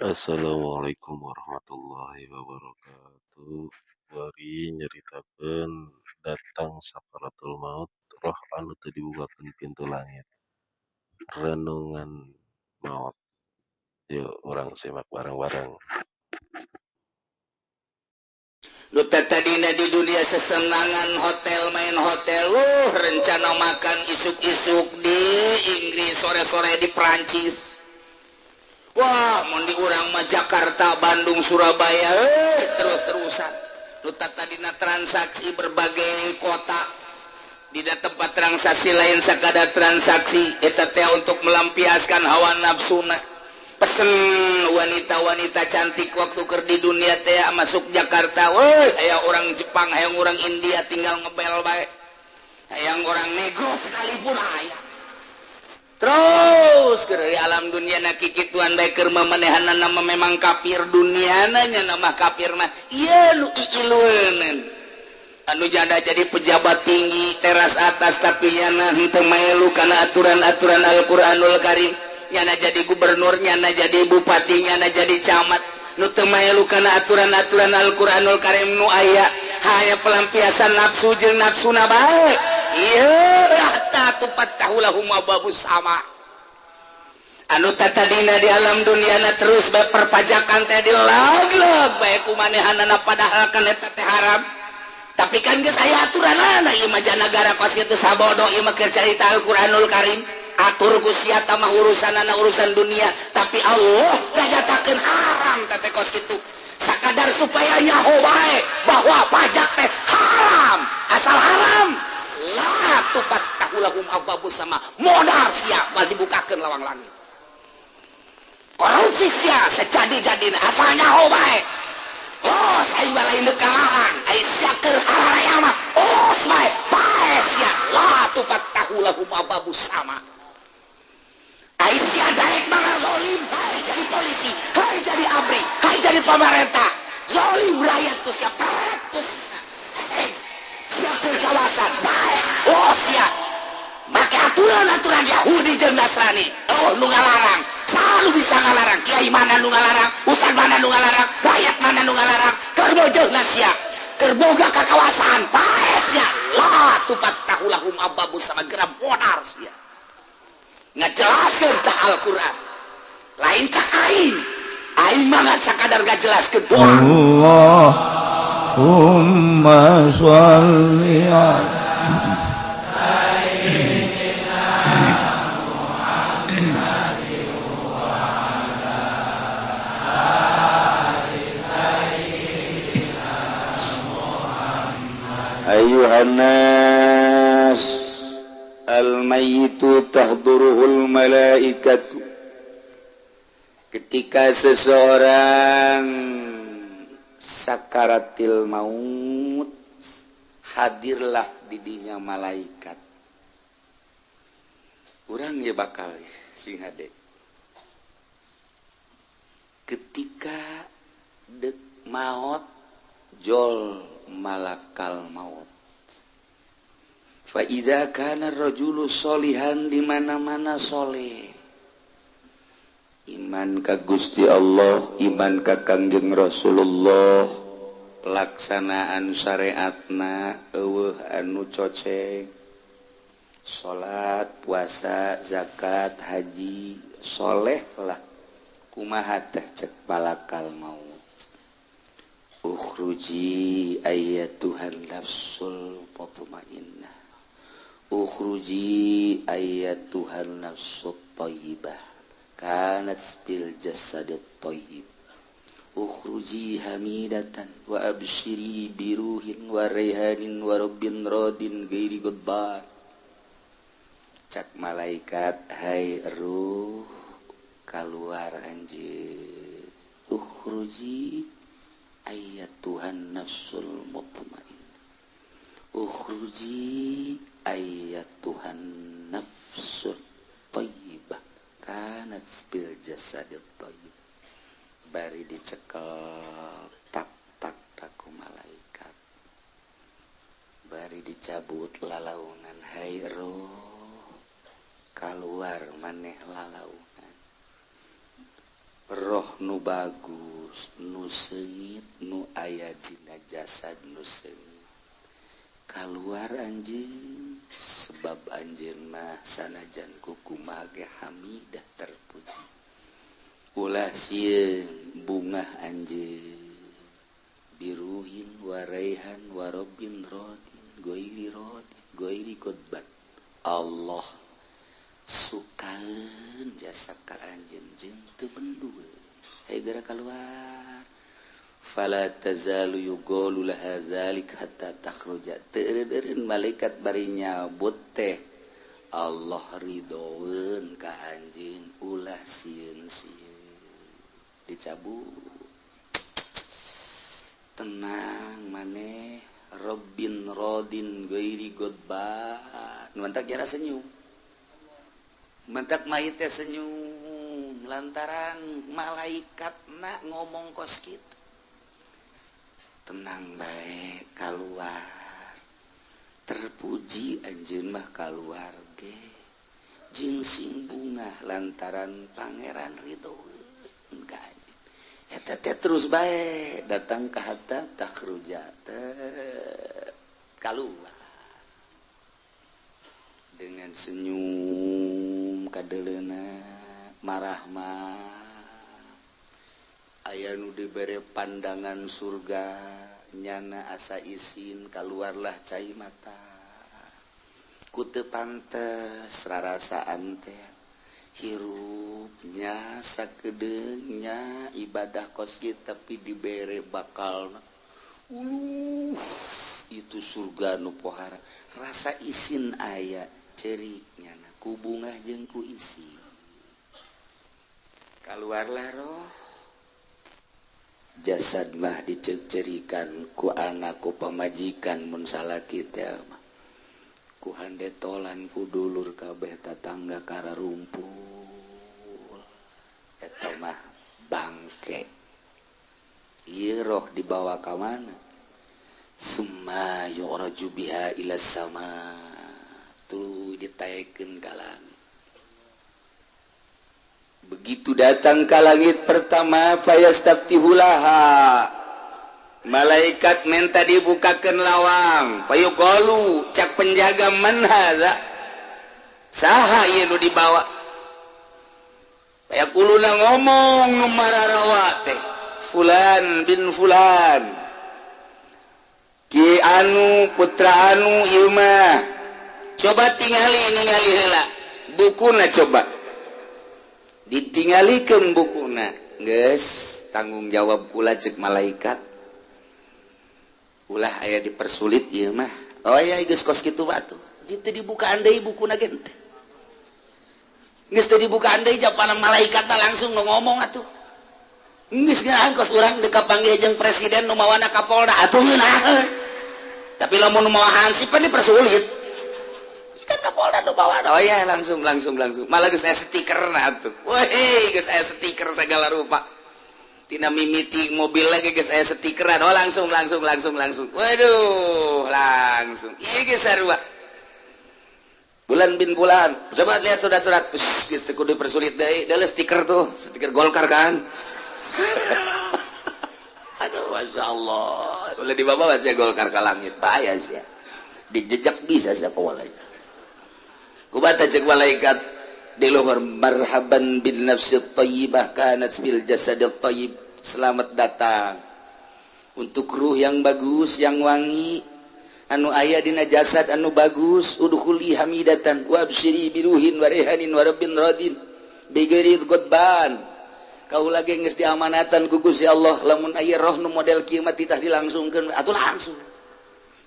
Assalamualaikum warahmatullahi wabarakatuh. Bari nyaritakeun datang sakaratul maut roh anu teu dibukakeun pintu langit. Renungan maot. Yuk urang simak bareng-bareng. Nu tadina di dunia sesenangan hotel, main hotel, rencana makan isuk-isuk di Inggris, sore-sore di Prancis. Wah, mau di urang mah Jakarta, Bandung, Surabaya, terus-terusan. Nu tadina transaksi berbagai kota, tidak tempat transaksi lain sekadar transaksi eta teh untuk melampiaskan hawa nafsuna. Pesen wanita-wanita cantik waktu keur di dunia teh masuk Jakarta, woi, aya orang Jepang, hayang orang India, tinggal ngebel bae, hayang orang nego sekalipun aya. Terus ke dari alam dunia na kikituan bae keur mamanehanna nama memang kafir dunia nanya nama kafir mah ieu nu iilueun anu janda jadi pejabat tinggi teras atas, tapi nyana henteu maelu kana aturan-aturan Al-Qur'anul Karim. Nyana jadi gubernur, nyana jadi bupati, nyana jadi camat, nu teu maelu kana aturan-aturan Al-Qur'anul Karim, nu aya hanya pelampiasan nafsu jeung nafsuna bae. Ieu hatta tufattahu lahum abwabus sama. Anu tadina di alam dunia na terus bae perpajakan teh dilog-log bae ku manehanana, padahal kan eta teh haram. Tapi kan geus aya aturanana, ieu mah negara kos kitu sabodo, ieu mah keur carita Al-Qur'anul Karim. Atur ku sia mah urusanana urusan dunia, tapi Allah nganyatakeun haram teh kos kitu. Sakadar supaya nyaho bae bahwa pajak teh haram. Asal haram, la tufattahu lahum abwabus sama, modar sia bal dibukakeun lawang langit. Korupsi sia sejadi-jadina asal nyaho bae. Oh, saya lain kalarang, ai sia keur hararaya mah os bae, bae sia, la tufattahu lahum abwabus sama. Ai sia daek mah zalim, hai jadi polisi, hai jadi ABRI, hai jadi pemerintah. Zalim rakyat ku sia, peret ku sia. Sia keur kawasan, bae, oh sia. Make aturan-aturan Yahudi jeung Nasrani. Oh, nu ngalarang, selalu bisa ngalarang. Kiai mana nu ngalarang, ustad mana nu ngalarang, rakyat mana nu ngalarang, keur bojeuna sia, keur boga kakawasan, bae sia. La tufattahu lahum abwabus sama, geram modar sia. Ngajelaskeun tah Al-Qur'an. Lain cak aing. Aing mah ngan sakadar ngajelaskeun doang. Allahumma sholli ala Sayyidina Muhammad wa ala ali Sayyidina Muhammad. Ayuhan nas, al-mayyitu tahduruhul malaikatu. Ketika seseorang sakaratil maut, hadirlah didinya malaikat. Urang ya bakal sing hade. Ketika dek maut jol malakal maut. Fa idza kana rajulu solihan, di mana-mana soleh. Iman ka Gusti Allah, iman ka Kangjeng Rasulullah, pelaksanaan syariatna eueuh anu coceng. Salat, puasa, zakat, haji, soleh lah. Kumaha teh cek malakal maut. Ukhruji ayyatuhan nafsul mutmainnah. Ukhruji ayyatuhan nafsut thayyibah. Kanat bil jasadit thayyib. Ukhruji hamidatan wa abshiri biruhin wa raihanin wa rabbin radin ghairi ghadban. Cak malaikat, hai ruh, keluar anjir. Ukhruji ayyatuhan nafsul mutmainnah. Ukhruji ayyatuhan nafsul thayyibah. Kanat bil jasadit thayyib. Bari dicekel tak tak taku malaikat. Bari dicabut lalaunan, hai roh, keluar maneh lalaunan. Roh nu bagus nu seungit nu aya dina jasad nu seungit kaluar anjeun sebab anjeun mah sanajan kukumaha ge hamidah terpuji ulah sieun bungah anjeun biruhin waraihan warobin rodin goiri rodin goiri godbat Allah sukaeun jasa ka anjeun jeung teu bendueun hayu geura kaluar fala tazalu yuqalu laha zalik hatta takhruja teu eureun malaikat bari nyabut teh Allah ridhoeun ka anjeun ulah sieun-sieun dicabut tenang maneh Robbin rodin ghairi godban mantak jara senyum mentak mayit teh senyum lantaran malaikat nak ngomong kos kitu tenang bae kaluar terpuji anjeun mah kaluar ge jeung sing bungah lantaran pangeran ridhoeun ka anjeun eta teh terus bae datang ka hatta takhruja kaluar dengan senyum kadeleuna marahmah aya nu dibere pandangan surga nyana asa isin kaluarlah cai mata ku teu pantes rarasaan teh hirupnya sakedeungnya ibadah kos kieu tapi dibere bakalna uluh itu surga nu pohara rasa isin aya ceurik nyana ku bungah jeung ku isin kaluarlah roh jasad mah dicerikan ku anak ku pamajikan mun salaki teh mah ku handetolan ku dulur kabeh tatangga kararumpul eta mah bangke ieu roh dibawa ka mana summa yu'raju biha ila sama tuluy ditaekeun ka langit. Begitu datang ka langit pertama fayastaftihulaha malaikat minta dibukakan lawang fayuqalu cak penjaga man hadza saha ieu nu dibawa fayaquluna ngomong nu mararawa teh fulan bin fulan ki anu putra anu ieu mah coba tingali ningali heula bukuna coba ditinggalikeun bukuna geus tanggung jawab kula cek malaikat ulah aya dipersulit ieu mah oh ya geus kos kitu batu teu dibukaan deui bukuna ge teu geus teu dibukaan deui japanan malaikatna langsung ngomong atuh geus ngeunaheun kos urang deuk kapanggih jeung presiden nu mawana Kapolda atuh ngeunaheun tapi lamun nu mawa hansip pan dipersulit kan Kapolda nu mawana oh ya langsung langsung langsung malah geus aya stikerna atuh weh geus aya stiker segala rupa tina mimiti mobil lagi geus aya stikeran oh langsung langsung langsung langsung waduh langsung ieu geus sarua bulan bin bulan coba lihat surat-surat geus teu kudu dipersulit deui deuleu stiker tuh stiker Golkar kan aduh Masya Allah ulah dibawa sia Golkar ka langit bahaya sia dijejak bisa sia kawalai kubata cek malaikat di luhur marhaban bin nafsi thayyibah kanat fil jasadit thayyib selamat datang untuk ruh yang bagus yang wangi anu aya dina jasad anu bagus udkhuli hamidatan wa absyiri biruhin wa rehanin wa rabbin radin bighairi ghadban kaula ge geus diamanatan ku Gusti Allah lamun aya roh nu model kieu mah titah dilangsungkeun atuh langsung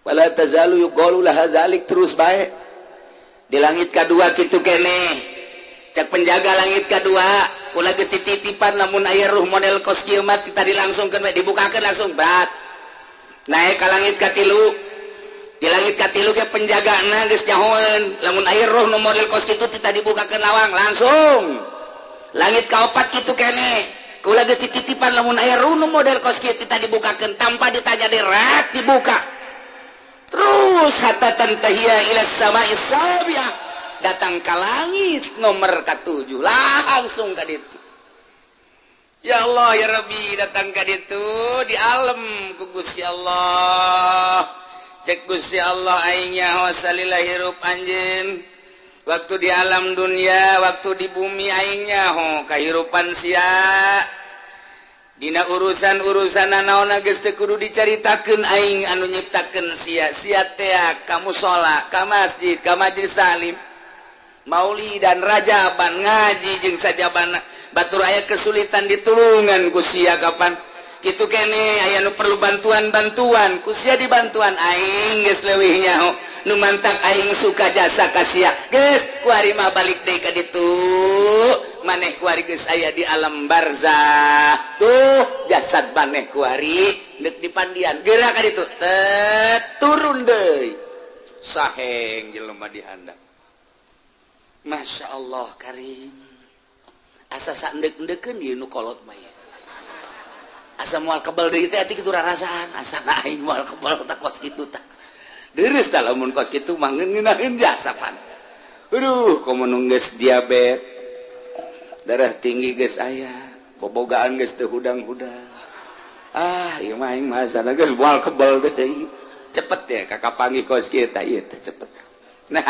wala tazalu yuqalu laha zalik terus bae di langit kadua kitu keneh cek penjaga langit kadua kula geus dititipan lamun aya ruh model kos kieu mah titah dilangsungkeun we dibukakeun langsung berat naik ka langit katilu di langit katilu ge penjagana geus nyahoeun lamun aya roh nu model kos kitu titah dibukakeun lawang langsung langit kaopat kitu keneh kula geus dititipan lamun aya ruh nu model kos kieu titah dibukakeun tanpa ditanya derat dibuka terus hatta tantahiya ila samai sabi'ah datang ke langit nomor ke-7 langsung ke ditu. Ya Allah ya Rabbi datang ka ditu di alam ku Gusti Allah. Cek Gusti Allah aing nyaho salila hirup anjeun. Waktu di alam dunia, waktu di bumi aing nyaho kahirupan sia. Dina urusan-urusan naon geus teu kudu dicaritakeun aing anu nyiptakeun sia. Sia teh ka musala, ka masjid, ka majelis salim. Mauli dan rajaban ngaji jeung sajabana. Batur aya kesulitan ditulungan ku sia kapan. Kitu kene aya nu perlu bantuan-bantuan ku sia dibantuan aing geus leuwih nyaho. Nu mantak aing suka jasa ka sia. Geus kuari mah balik deui ka ditu. Maneh kuari geus aya di alam barzah. Tuh jasad maneh kuari deuk dipandian. Geura ka ditu. Tet turun deui. Saheng jelema di handap. Masya Allah karim. Asa saendek-endekeun ieu nu kolot mah ieu. Asa moal kebel deui teh ati kitu rarasaan. Asa na aing moal kebel tah kos kitu tah. Deureuh tah lamun kos kitu mah ngeunaheun jasa pan. Aduh, komo nu geus diabet. Darah tinggi geus aya, bobogaan geus teu hudang-hudang. Ah, ieu mah aing mah asana geus moal kebel deui. Cepet ya kakak panggih kos kieu tah ieu teh cepet. Nah,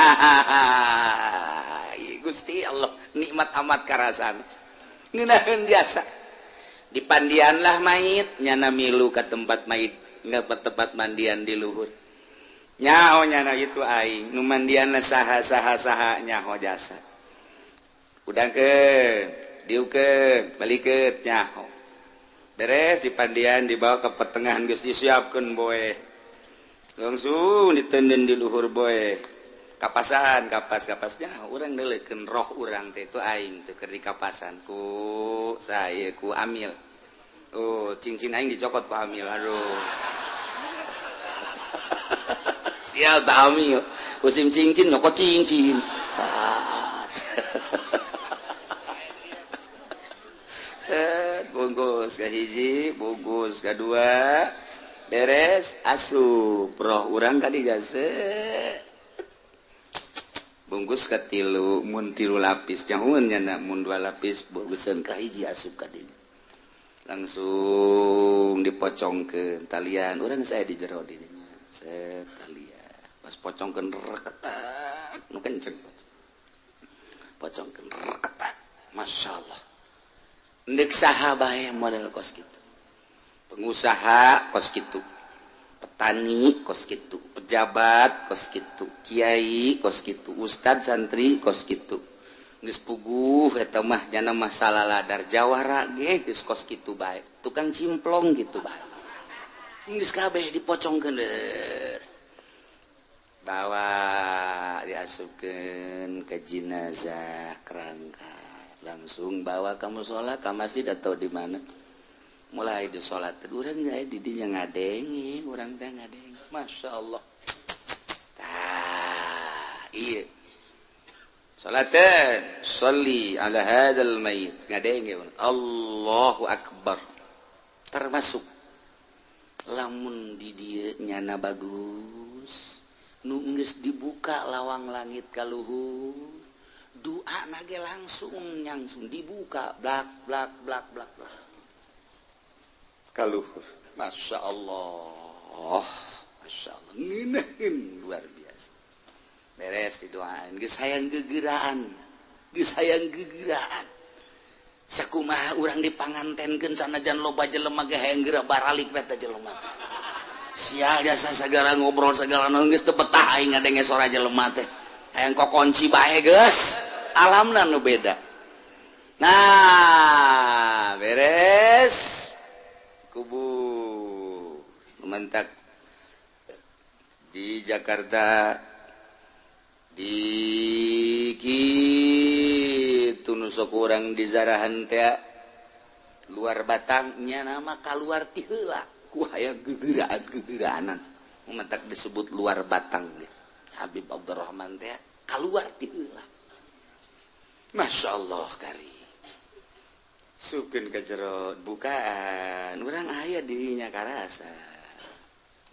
Gusti Allah nikmat amat karasan. Ngeunaheun jasa. Dipandianlah mayit, nyana milu ka tempat mayit, nggak tempat mandian di luhur. Nyaho nyana itu aing, nu mandianna saha saha saha nyaho jasa. Udangkeun, diukeun, balikeun nyaho. Beres dipandian dibawa ke pertengahan geus disiapkeun boe. Langsung ditenden di luhur boe. Kapasan, kapas-kapasnya urang neuleukeun roh urang teh itu aing teh keur dikapasan ku saya ku amil. Oh, cincin aing dicokot ku amil. Aduh. Sial tak amil. Musim cincin nyokot cincin. Set bungkus ka hiji, bungkus ka dua. Beres asup roh urang ka dijase. Bungkus ka tilu, mun tilu lapis nyahueun nya mun dua lapis bungkusan ka hiji asup ka dinya. Langsung dipocongkeun talian urang saya di jero dinya. Set talian. Pas pocongkeun reketak nu kenceng. Pocongkeun reketak. Masyaallah. Ndek saha bae model kos kitu. Pengusaha kos kitu. Petani kos kitu, pejabat kos kitu, kiai kos kitu, ustad santri kos kitu. Geus puguh eta mah jana masalah ladar jawara ge geus kos kitu bae. Tukang cimplong gitu bae. Geus kabeh dipocongkeun. Bawa diasupkeun ke jenazah kerangka. Langsung bawa ka musala, ka masjid atau di mana. Mulai di salat urang di dinya ngadenge, urang teh ngadenge. Masya Allah. Tah, iya. Salatan, sholli ala hadzal mayit. Ngadenge Allahu akbar. Termasuk lamun di dieu nyana bagus, nu geus dibuka lawang langit ka luhur, doa na ge langsung nyangsung dibuka blak blak blak blak blak. Kaluhur. Masya Allah. Masya Allah. Ngeunaheun luar biasa. Beres didoain. Geus hayang gegeraan. Geus hayang gegeraan. Sakumaha urang dipangantenkeun sanajan loba jelema ge hayang geura baralik we teh jelema teh. Sial jasa sagala ngobrol sagala naon geus teu betah aing ngadenge sora jelema teh. Hayang kokonci bae geus. Alamna nu beda. Nah, beres. Kubu mentak di Jakarta di kitu nu sok urang di zarahan teh luar batangnya nama kaluar ti heula ku hayang gegeraan-gegeraanan mentak disebut luar batang Habib Abdurrahman teh kaluar ti heula. Masya Allah kari sukeun ka jero bukaan urang aya dirinya karasa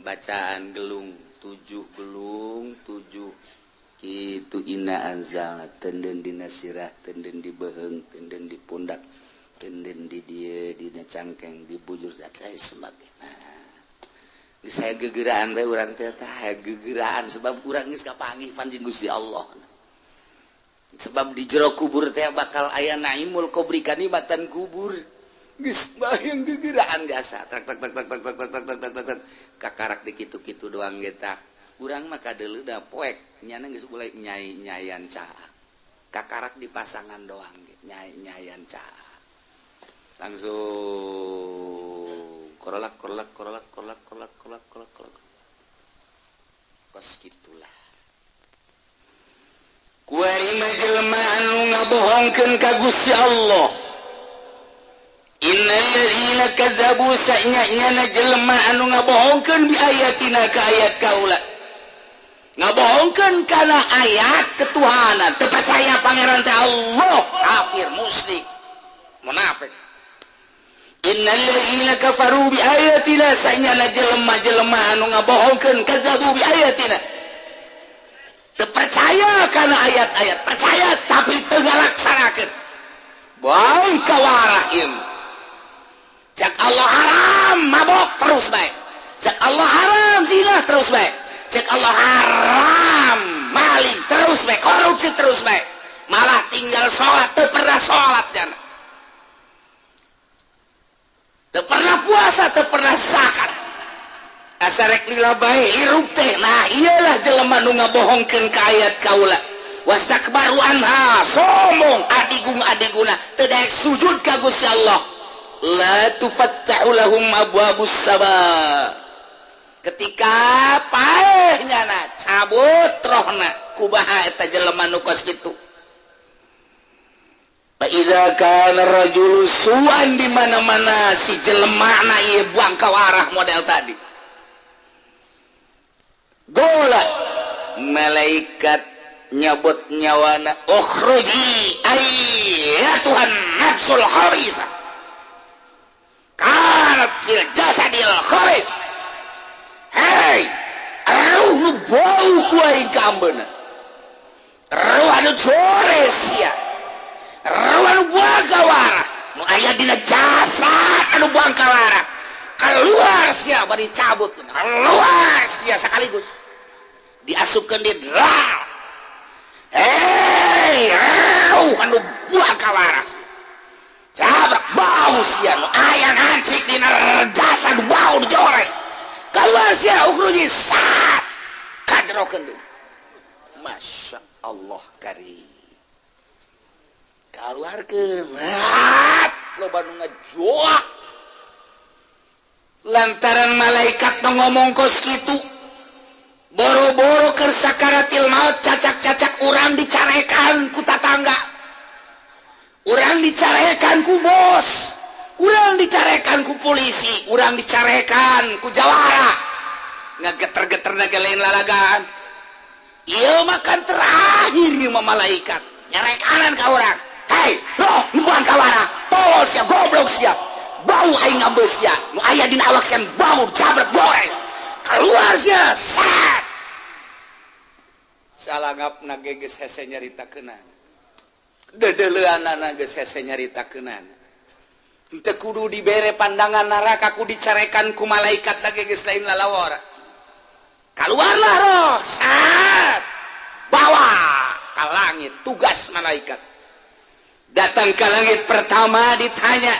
bacaan gelung 7 gelung 7 kitu inna anzalna tenden dina sirah tenden di beheung tenden di pundak Denden di dieu dina cangkeng dibujur teh sebagainya. Geus saya gegeraan bae urang teh tah gegeraan sebab urang geus kapanggih panjing Gusti Allah. Sebab di jero kubur teh bakal aya naimul kubri kanikmatan kubur. Geus bayang gegeraan biasa tak tak tak tak tak tak tak tak tak tak tak kakarak di kitu-kitu doang ge tah. Urang mah kadeuleu da poek nyana geus mulai nyai-nyayan caak. Kakarak di pasangan doang ge nyai-nyayan caak. Langsung korolak korolak korolak korolak korolak korolak korolak korolak kos gitulah. Kuari mah jelema anu ngabohongkeun ka Gusti Allah. Innal ladzina kazzabu sa'nya-nyana jelema anu ngabohongkeun bi ayatina ka ayat kaula. Ngabohongkeun kana ayat ketuhanan, teu percaya pangeran teh Allah, kafir, musyrik, munafik. Innal ladzina kafaru bi ayatina sa'nya jelema-jelema anu ngabohongkeun kazzabu bi ayatina. Teu percaya kana ayat-ayat, percaya tapi teu ngalaksanakeun. Bau kawarah ieu. Cak Allah haram mabok terus bae. Cak Allah haram zina terus bae. Cek Allah haram maling terus bae, korupsi terus bae. Malah tinggal sholat, teu pernah sholat jana. Teu pernah puasa, teu pernah zakat. Asa rek lila bae hirup teh. Nah, iyalah jelema nu ngabohongkeun ka ayat kaula. Wastakbaru anha, sombong adigung adiguna, teu daek sujud ka Gusti Allah. La tufattahu lahum abwabus sama. Ketika paehnya na cabut rohna kubaha eta jelema nu kos kitu. Fa iza kana rajulu su'an di mana-mana si jelema na ieu buang kawarah model tadi. Gola malaikat nyabut nyawana ukhruji ayyatuhan nafsul khabisah. Kanat fil jasadil khabis. Hei, ruh nu bau ku aing ka ambeuna. Ruh anu jores sia. Ruh anu buang kawarah, nu aya dina jasad anu buang kawarah. Keluar sia bari cabut, keluar sia sekaligus. Diasupkeun di dral. Hei, ruh anu buang kawarah. Cabrak bau sia nu aya ngancik dina jasad bau dijoreng. Keluar sia ukhruji sat kajrokeun deui. Masya Allah karim. Kaluarkeun loba nu ngajoak. Lantaran malaikat nu ngomong kos kitu, boro-boro keur sakaratil maut cacak-cacak urang dicarekan ku tatangga. Urang dicarekan ku bos, urang dicarekan ku polisi, urang dicarekan ku jawara. Ngageter-geter naga lain lalagaan. Ieu mah kan terakhir ieu mah malaikat nyarekanan ka urang. Hei, roh nu buang kawara, tolol sia, goblok sia. Bau aing ngambeus sia, nu aya dina awak sia bau jabret goreng. Keluar sia, sat. Salangapna ge geus hese nyaritakeunana. Dedeleuanana geus hese nyaritakeunana. Teu kudu dibere pandangan neraka ku dicarekan ku malaikat lagi geus lain lalawara. Keluarlah roh, sat. Bawa ka langit tugas malaikat. Datang ke langit pertama ditanya.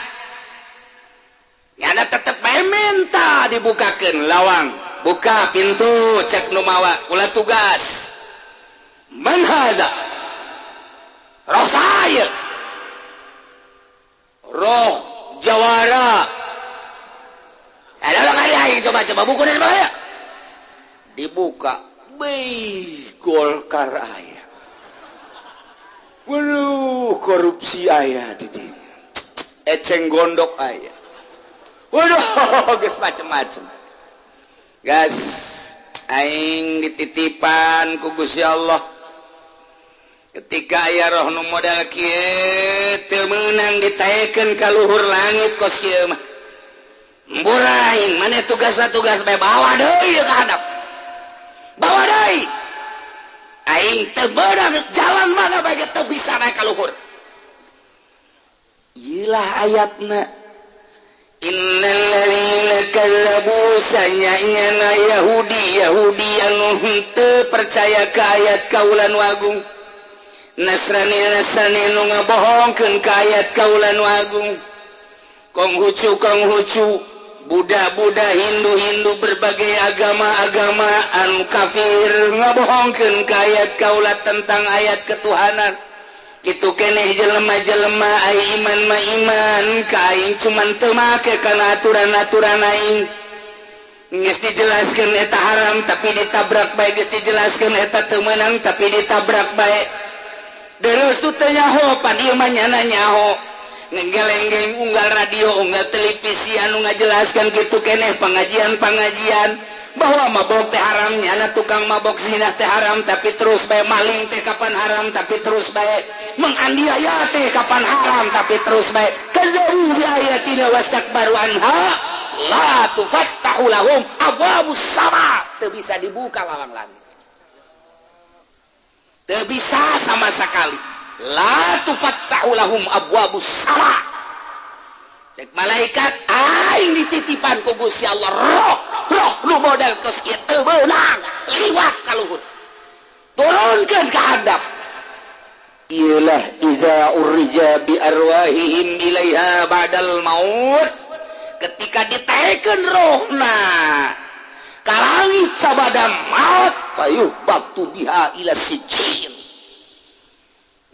Nyana tetep bae minta dibukakeun lawang, buka pintu cek nu mawa kula tugas. Man haza? Roh saya. Roh jawara. Ada kali aing coba-coba buku dan sebagainya. Dibuka, beuh Golkar aya. Waduh, korupsi aya di dinya. Eceng gondok aya. Waduh, geus macem-macem. Gas, aing dititipan ku Gusti Allah. Ketika aya roh nu modal kieu teu meunang ditaekeun ka luhur langit kos kieu mah. Mbura aing, maneh tugasna tugas bae bawa deui ka handap. Bawa deui. Aing teu beunang jalan mana bae teu bisa naik ka luhur. Iyalah ayatna innalladzina kazzabu sanyana Yahudi Yahudi anu henteu percaya ka ayat kaula nu agung, Nasrani Nasrani nu ngabohongkeun ka ayat kaula nu agung, Konghucu Konghucu, Buddha Buddha, Hindu Hindu, berbagai agama-agama anu kafir ngabohongkeun ka ayat kaula tentang ayat ketuhanan. Kitu keneh jelema-jelema ai iman ma iman ka aing, cuman teu make kana aturan-aturan aing. Geus dijelaskeun eta haram tapi ditabrak bae, geus dijelaskeun eta teu meunang tapi ditabrak bae. Terus teu nyaho pan ieu mah nyana nyaho. Ngegeleng-geleng unggal radio unggal televisi anu ngajelaskeun kitu keneh pengajian-pengajian bahwa mabok teh haram, nyana tukang mabok, zina teh haram tapi terus bae, maling teh kapan haram tapi terus bae, menganiaya teh kapan haram tapi terus bae. Kazzabu bi ayatina wastakbaru anha la tufattahu lahum abwabus sama, teu bisa dibuka lawang langit, teu bisa sama sekali. La tufattahu lahum abwabus sama. Cek malaikat aing dititipan ku Gusti Allah roh roh lu modal kos kieu teu meunang liwat ka luhur, turunkeun ka handap. Iyalah iza urija bi arwahihim ilaiha ba'dal maut, ketika ditaekeun rohna ka langit sabada maut, fayuh batu biha ila sijil.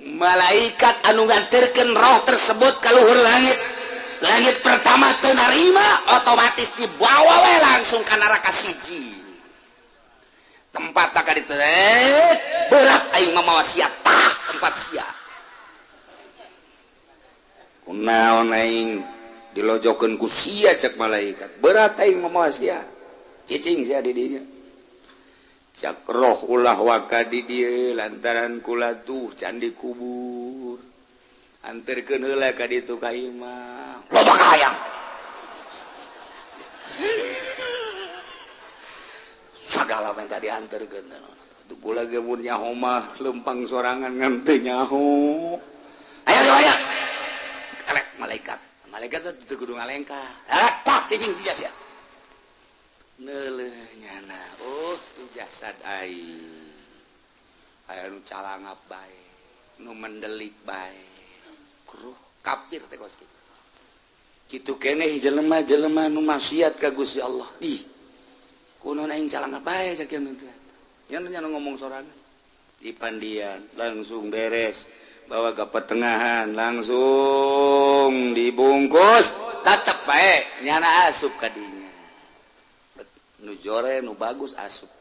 Malaikat anu nganterkeun roh tersebut ka luhur langit, langit pertama teu narima, otomatis dibawa we langsung ka neraka siji. Tempat tak ditu berat aing mamawa sia tah tempat sia. Kunaon aing dilojokeun ku sia cek malaikat, berat aing mamawa sia. Cicing sia di dinya. Cak roh ulah waka di dieu lantaran kula tuh candi kubur. Anterkeun heula ka ditu ka imah. Loba kahayang. Sagala menta dianterkeun. Tuh kula ge mun nyaho mah lempang sorangan ngan teu nyaho. Ayo ayo. Karek malaikat. Malaikat teh teu kudu ngalengkah. Ah, tah cicing sia sia. Neuleuh nyana. Oh, tu jasad aing. Aya nu calangap bae, nu mendelik bae. Kruh kafir teh kos kitu. Kitu keneh jelema-jelema nu maksiat ka Gusti Allah. Ih. Kunaon aing calangap bae cak ieu teh. Nya ngomong sorangan. Di pandian langsung beres, bawa ke pertengahan langsung dibungkus, tetep bae nyana asup ka dinya. Nu jore nu bagus asup,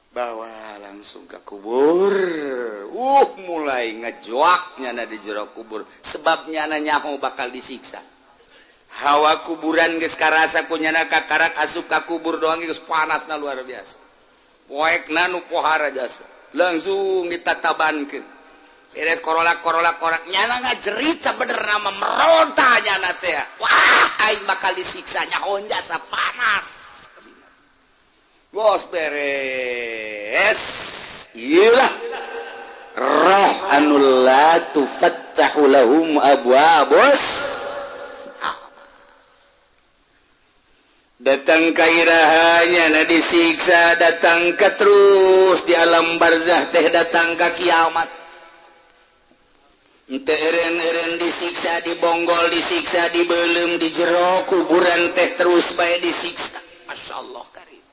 bawa langsung ke kubur. Mulai ngejoak nyana di jero kubur, sebab nyana nyaho bakal disiksa. Hawa kuburan geus karasa ku nyana kakarak asup ka kubur doang geus panasna luar biasa. Poekna nu pohara jasa langsung ditatabankeun. Beres korolak korolak korak nyana ngajerit sabenerna mah meronta nyana teh. Wah, aing bakal disiksa nyaho jasa panas. Bos beres. Iyalah roh anu la tufattahu lahum abwabus. Datang ka iraha nyana disiksa, datang ka terus di alam barzah teh datang ka kiamat. Ente eren-eren disiksa, dibonggol, disiksa, dibelem, di jero kuburan teh terus bae disiksa. Masya Allah karim.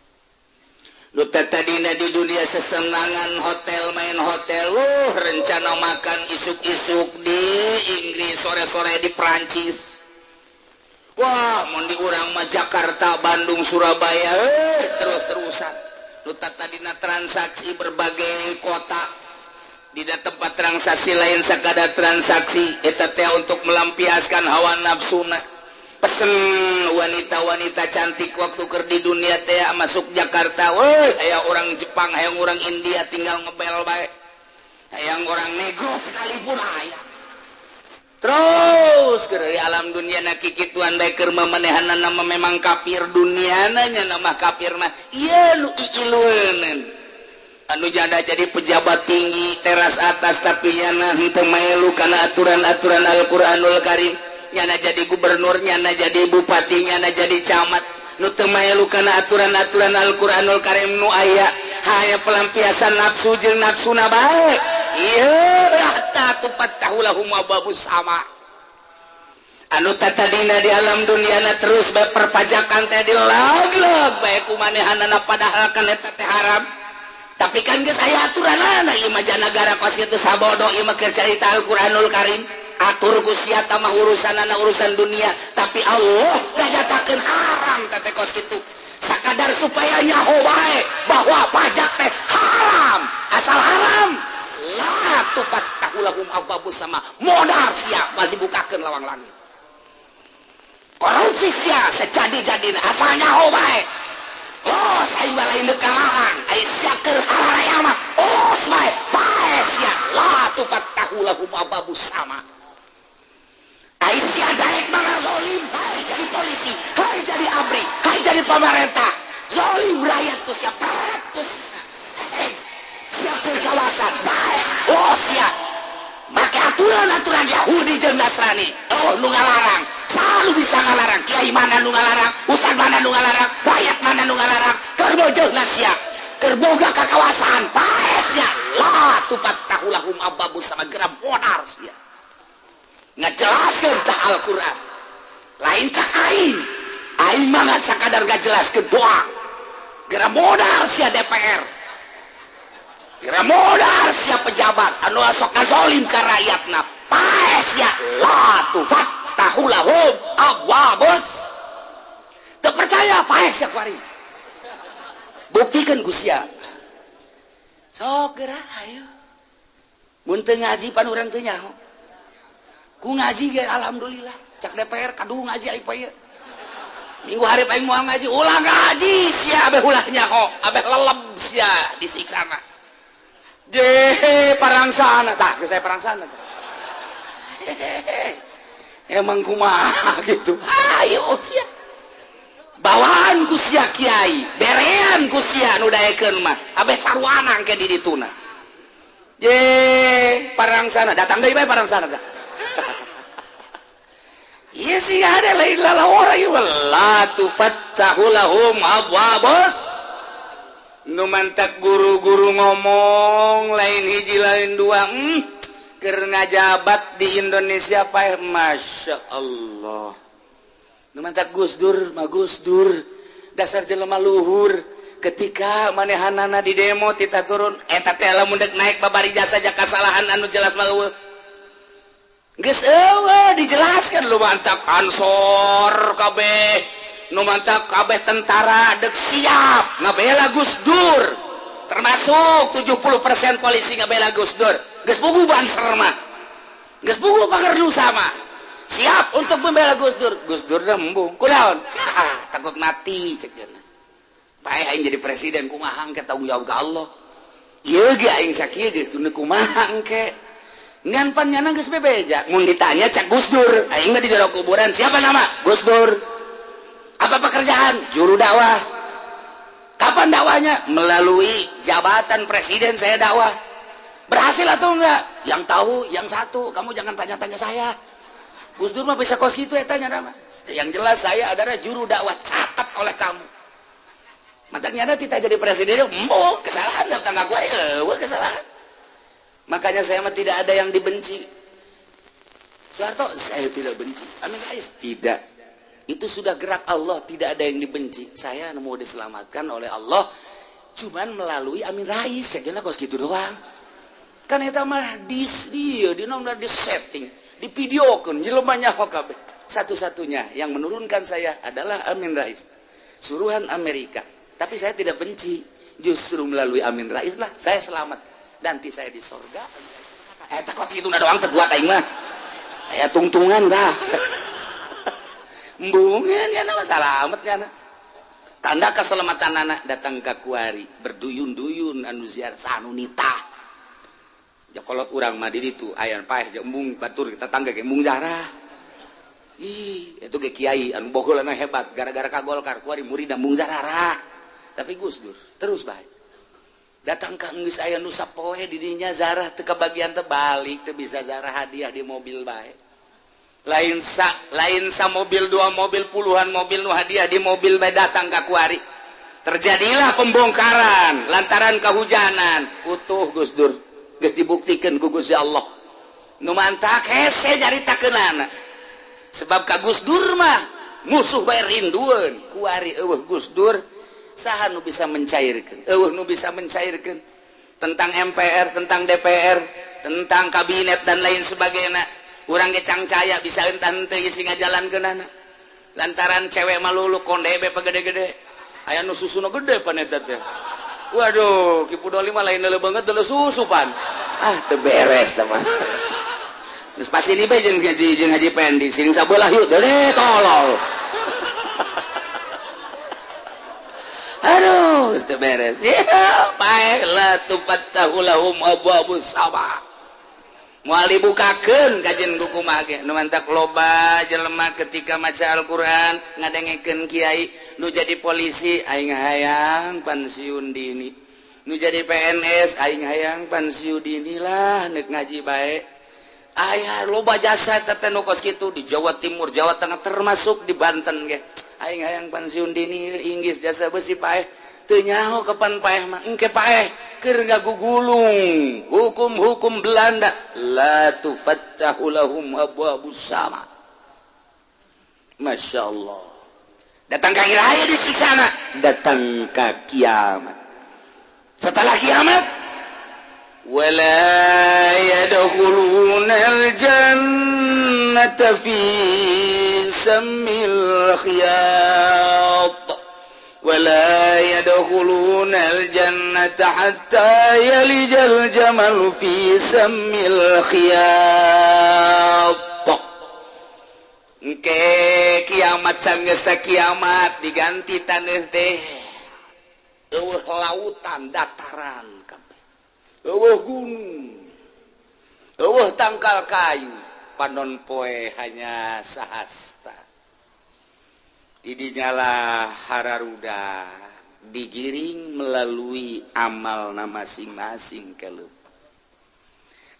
Lu tadina di dunia sesenangan hotel, main hotel, rencana makan isuk-isuk di Inggris, sore-sore di Prancis. Wah, mun di urang mah Jakarta, Bandung, Surabaya, terus-terusan. Lu tadina transaksi berbagai kota. Tidak tempat transaksi lain sekadar transaksi eta teh untuk melampiaskan hawa nafsuna. Pesen wanita-wanita cantik waktu keur di dunia teh masuk Jakarta, woi aya orang Jepang, hayang orang India tinggal ngebel bae. Hayang orang negro sekalipun aya. Terus keur di alam dunia na kikituan bae keur mamanehanna mah memang kafir duniana nya mah kafir mah ieu nu iilueun. Anu janda jadi pejabat tinggi teras atas, tapi nyana henteu melu kana aturan-aturan Al-Qur'anul Karim. Nyana jadi gubernur, nyana jadi bupati, nyana jadi camat, nu teu melu kana aturan-aturan Al-Qur'anul Karim, nu aya hanya pelampiasan nafsu jeung nafsuna bae. Ieu hatta tufattahu lahum abwabus sama. Anu tatadina di alam duniana terus bae perpajakan teh dilog-log bae ku manehanana, padahal kan eta teh haram. Tapi kan geus aya aturanana, ieu mah negara kos kitu sabodo, ieu mah keur carita Al-Qur'anul Karim. Atur ku sia mah urusanana urusan dunia, tapi Allah nganyatakeun haram teh kos kitu. Sakadar supaya nyaho bae bahwa pajak teh haram. Asal haram, la tufattahu lahum abwabus sama, modar sia mal dibukakeun lawang langit. Korupsi sia sejadi-jadina asal nyaho bae. Oh, saya lain deuk kalarang, ai sia keur hararaya mah os bae, bae sia, la tufattahu lahum abwabus sama. Ai sia daek mah ngazolim, bae jadi polisi, hai jadi ABRI, hai jadi pemerintah. Zolim rakyat ku sia, peret ku sia. Sia keur kawasan, bae, oh sia. Make aturan-aturan Yahudi jeung Nasrani. Oh, nu ngalarang, selalu bisa ngalarang. Kiai mana nu ngalarang, ustad mana nu ngalarang, rakyat mana nu ngalarang, keur bojeuna sia, keur boga kakawasan, pae sia. La tufattahu lahum abwabus sama, geura modar sia. Ngajelaskeun tah Al-Qur'an. Lain cak aing. Aing mah ngan sakadar ngajelaskeun doa. Geura modar sia DPR. Geura modar sia pejabat anu sok ngazolim ka rakyatna. Pae sia, la tufattahu lahum abwabus. Teu percaya pae sia kuari. Buktikan ku sia. Sok geura ayo. Mun teu ngaji pan urang teu nyaho. Ku ngaji ge alhamdulillah. Cak DPR kadu ngaji aing poe ieu. Minggu hari aing moal ngaji, ulah ngaji sia abeh ulah nyaho, abeh leleb sia disiksana. Je parang sana tah, geus saya parang sana tah. Emang kumaha gitu. Ayo sia. Bawaan ku sia kiai, berean ku sia nu daekeun mah, abeh sarwana engke di dituna. Je parang sana, datang deui bae parang sana tah. Iya sih nggak ada lain lalawara ieu, la tufattahu lahum abwabus. Nu mantak guru-guru ngomong lain hiji lain dua, keur ngajabat di Indonesia paeh Masya Allah. Nu mantak Gus Dur mah Gus Dur dasar jelema luhur, ketika manehanana di demo tita turun eta teh lamun deuk naik babari jasa kasalahan anu jelas mah eueuh. Geus eueuh dijelaskan lu mantak Ansor kabeh, nu mantak kabeh tentara dek siap ngabela Gus Dur, termasuk 70% polisi ngabela Gus Dur. Geus puguh Banser mah, geus puguh Pagerdusa mah siap untuk membela Gus Dur. Gus Dur dah embung kunaon, ah, takut mati cek cenah. Paeh aing jadi presiden kumaha engke tanggung jawab ka Allah. Ieu ge aing sakieu geus teu kumaha engke. Ngan pan nyana geus bebeja. Mun ditanya cak Gus Dur, aing mah di jero kuburan, siapa nama? Gus Dur. Apa pekerjaan? Juru dakwah. Kapan dakwahnya? Melalui jabatan presiden saya dakwah. Berhasil atau enggak? Yang tahu yang satu, kamu jangan tanya-tanya saya. Gus Dur mah bisa kos gitu ya tanya nama. Yang jelas saya adalah juru dakwah, catat oleh kamu. Mataknya ada tidak jadi presiden, embo kesalahan datang gua, eueuh kesalahan. Makanya saya mah tidak ada yang dibenci. Soeharto saya tidak benci. Amin Rais tidak. Itu sudah gerak Allah, tidak ada yang dibenci. Saya mau diselamatkan oleh Allah cuman melalui Amin Rais. Saya kira kos gitu doang. Kan eta mah dis dia di nomor di setting, di videokeun jelema nyaho kabeh. Satu-satunya yang menurunkan saya adalah Amin Rais. Suruhan Amerika. Tapi saya tidak benci. Justru melalui Amin Rais lah saya selamat. Nanti saya di sorga. Takut gitu na doang teguat aing mah. Aya tungtungan tah. Embungan ya nama salamet ya. Tanda keselamatan anak datang ke kuari berduyun-duyun anu ziarah sanunita. Ja kolot urang mah di ditu aya paeh jeung embung batur tetangga ge embung jarah. Ih, itu ge kiai anu bogolana hebat gara-gara ka Golkar kuari murid embung jarah. Tapi Gus Dur terus bae. Datang ka geus aya nu sapoe di dinya zarah teu kabagian teh balik teu bisa zarah hadiah di mobil bae. Lain sa mobil, dua mobil, puluhan mobil nu hadiah di mobil bae datang ka kuari. Terjadilah pembongkaran lantaran kehujanan. Utuh Gus Dur geus dibuktikan ku Gusti Allah. Nu mantak hese nyaritakeunana. Sebab ka Gus Dur mah musuh bae rindueun. Kuari eueuh Gus Dur, saha nu bisa mencairkan? Eueuh nu bisa mencairkan tentang MPR, tentang DPR, tentang kabinet dan lain sebagainya. Urang ge cangcaya bisa entah henteu isi ngajalankeunana. Lantaran cewek malulu konde be gede-gede. Aya nu susuna gede pan eta teh. Waduh, Ki Pudoli mah lain leuleuh banget deuleuh susu pan. Ah, teu beres teh mah. Geus pasti ini bae jeung Haji Pendi sing sabelah yuk deuleuh tolol. Aduh, geus teu beres. Ya, bae la tufattahu lahum abwabus sama. Moal dibukakeun kajen ku kumaha ge. Nu mantak loba jelema ketika maca Al-Qur'an, ngadengekeun kiai, nu jadi polisi aing hayang pensiun dini. Nu jadi PNS aing hayang pensiun dini lah, nek ngaji bae. Aya loba jasa teh nu kos kitu di Jawa Timur, Jawa Tengah, termasuk di Banten ge. Aing hayang pensiun dini, inggis jasa besi paeh. Teu nyaho kapan paeh mah, engke paeh keur ngagugulung hukum-hukum Belanda, la tufattahu lahum abwabus sama. Masya Allah. Datang ka raya di sana, datang ka kiamat. Setelah kiamat, wala yadkhuluna al-jannata fi sammil khiyat ولا يدخلون الجنة حتى يلج الجمل في سم الخياط. Engke kiamat sanggeus kiamat diganti taneuh teh eueuh lautan, dataran kabeh, eueuh gunung, eueuh tangkal kayu, panon poe hanya sahasta. Didinyalah hararuda digiring melalui amal na masing-masing ke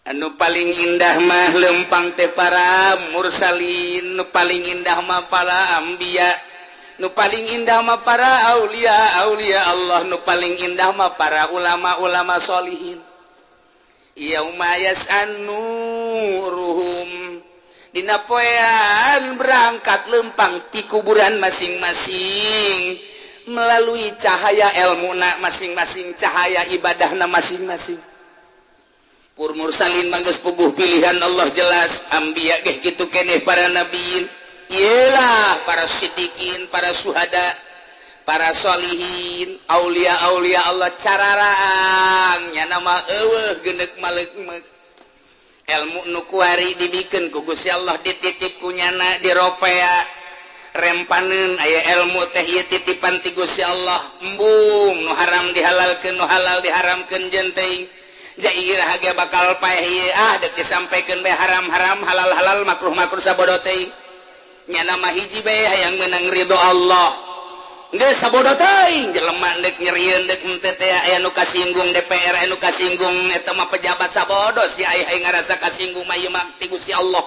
anu paling indah mah lempang teh para mursalin, nu paling indah mah para anbiya, nu paling indah mah para aulia aulia Allah, nu paling indah mah para ulama-ulama solihin. Yauma yas'anuruhum, dina poean berangkat lempang ti kuburan masing-masing melalui cahaya ilmu na masing-masing, cahaya ibadahna masing-masing. Pur mursalin manggeus puguh pilihan Allah jelas, anbiya geh kitu keneh, para nabiin iyalah, para siddiqin, para suhada, para solihin, aulia aulia Allah cararaang nya nama eueuh geuneuk maleuk ilmu nu kuari dibikeun ku Gusti Allah, dititip ku nyana diropea rempaneun aya ilmu teh ieu titipan ti Gusti Allah. Embung nu haram dihalalkeun, nu halal diharamkeun, jeung teuing jairah ge bakal paeh ieu, ah deuk disampaikeun bae haram-haram, halal-halal, makruh-makruh, sabodo teuing. Nyana mah hiji bae, hayang meunang ridho Allah. Geus sabodo teuing jelema deuk nyerieun deuk henteu teh, aya nu kasinggung DPR, aya nu kasinggung eta mah pejabat, sabodo si aya ngarasa kasinggung mah ieu mah ti Gusti Allah.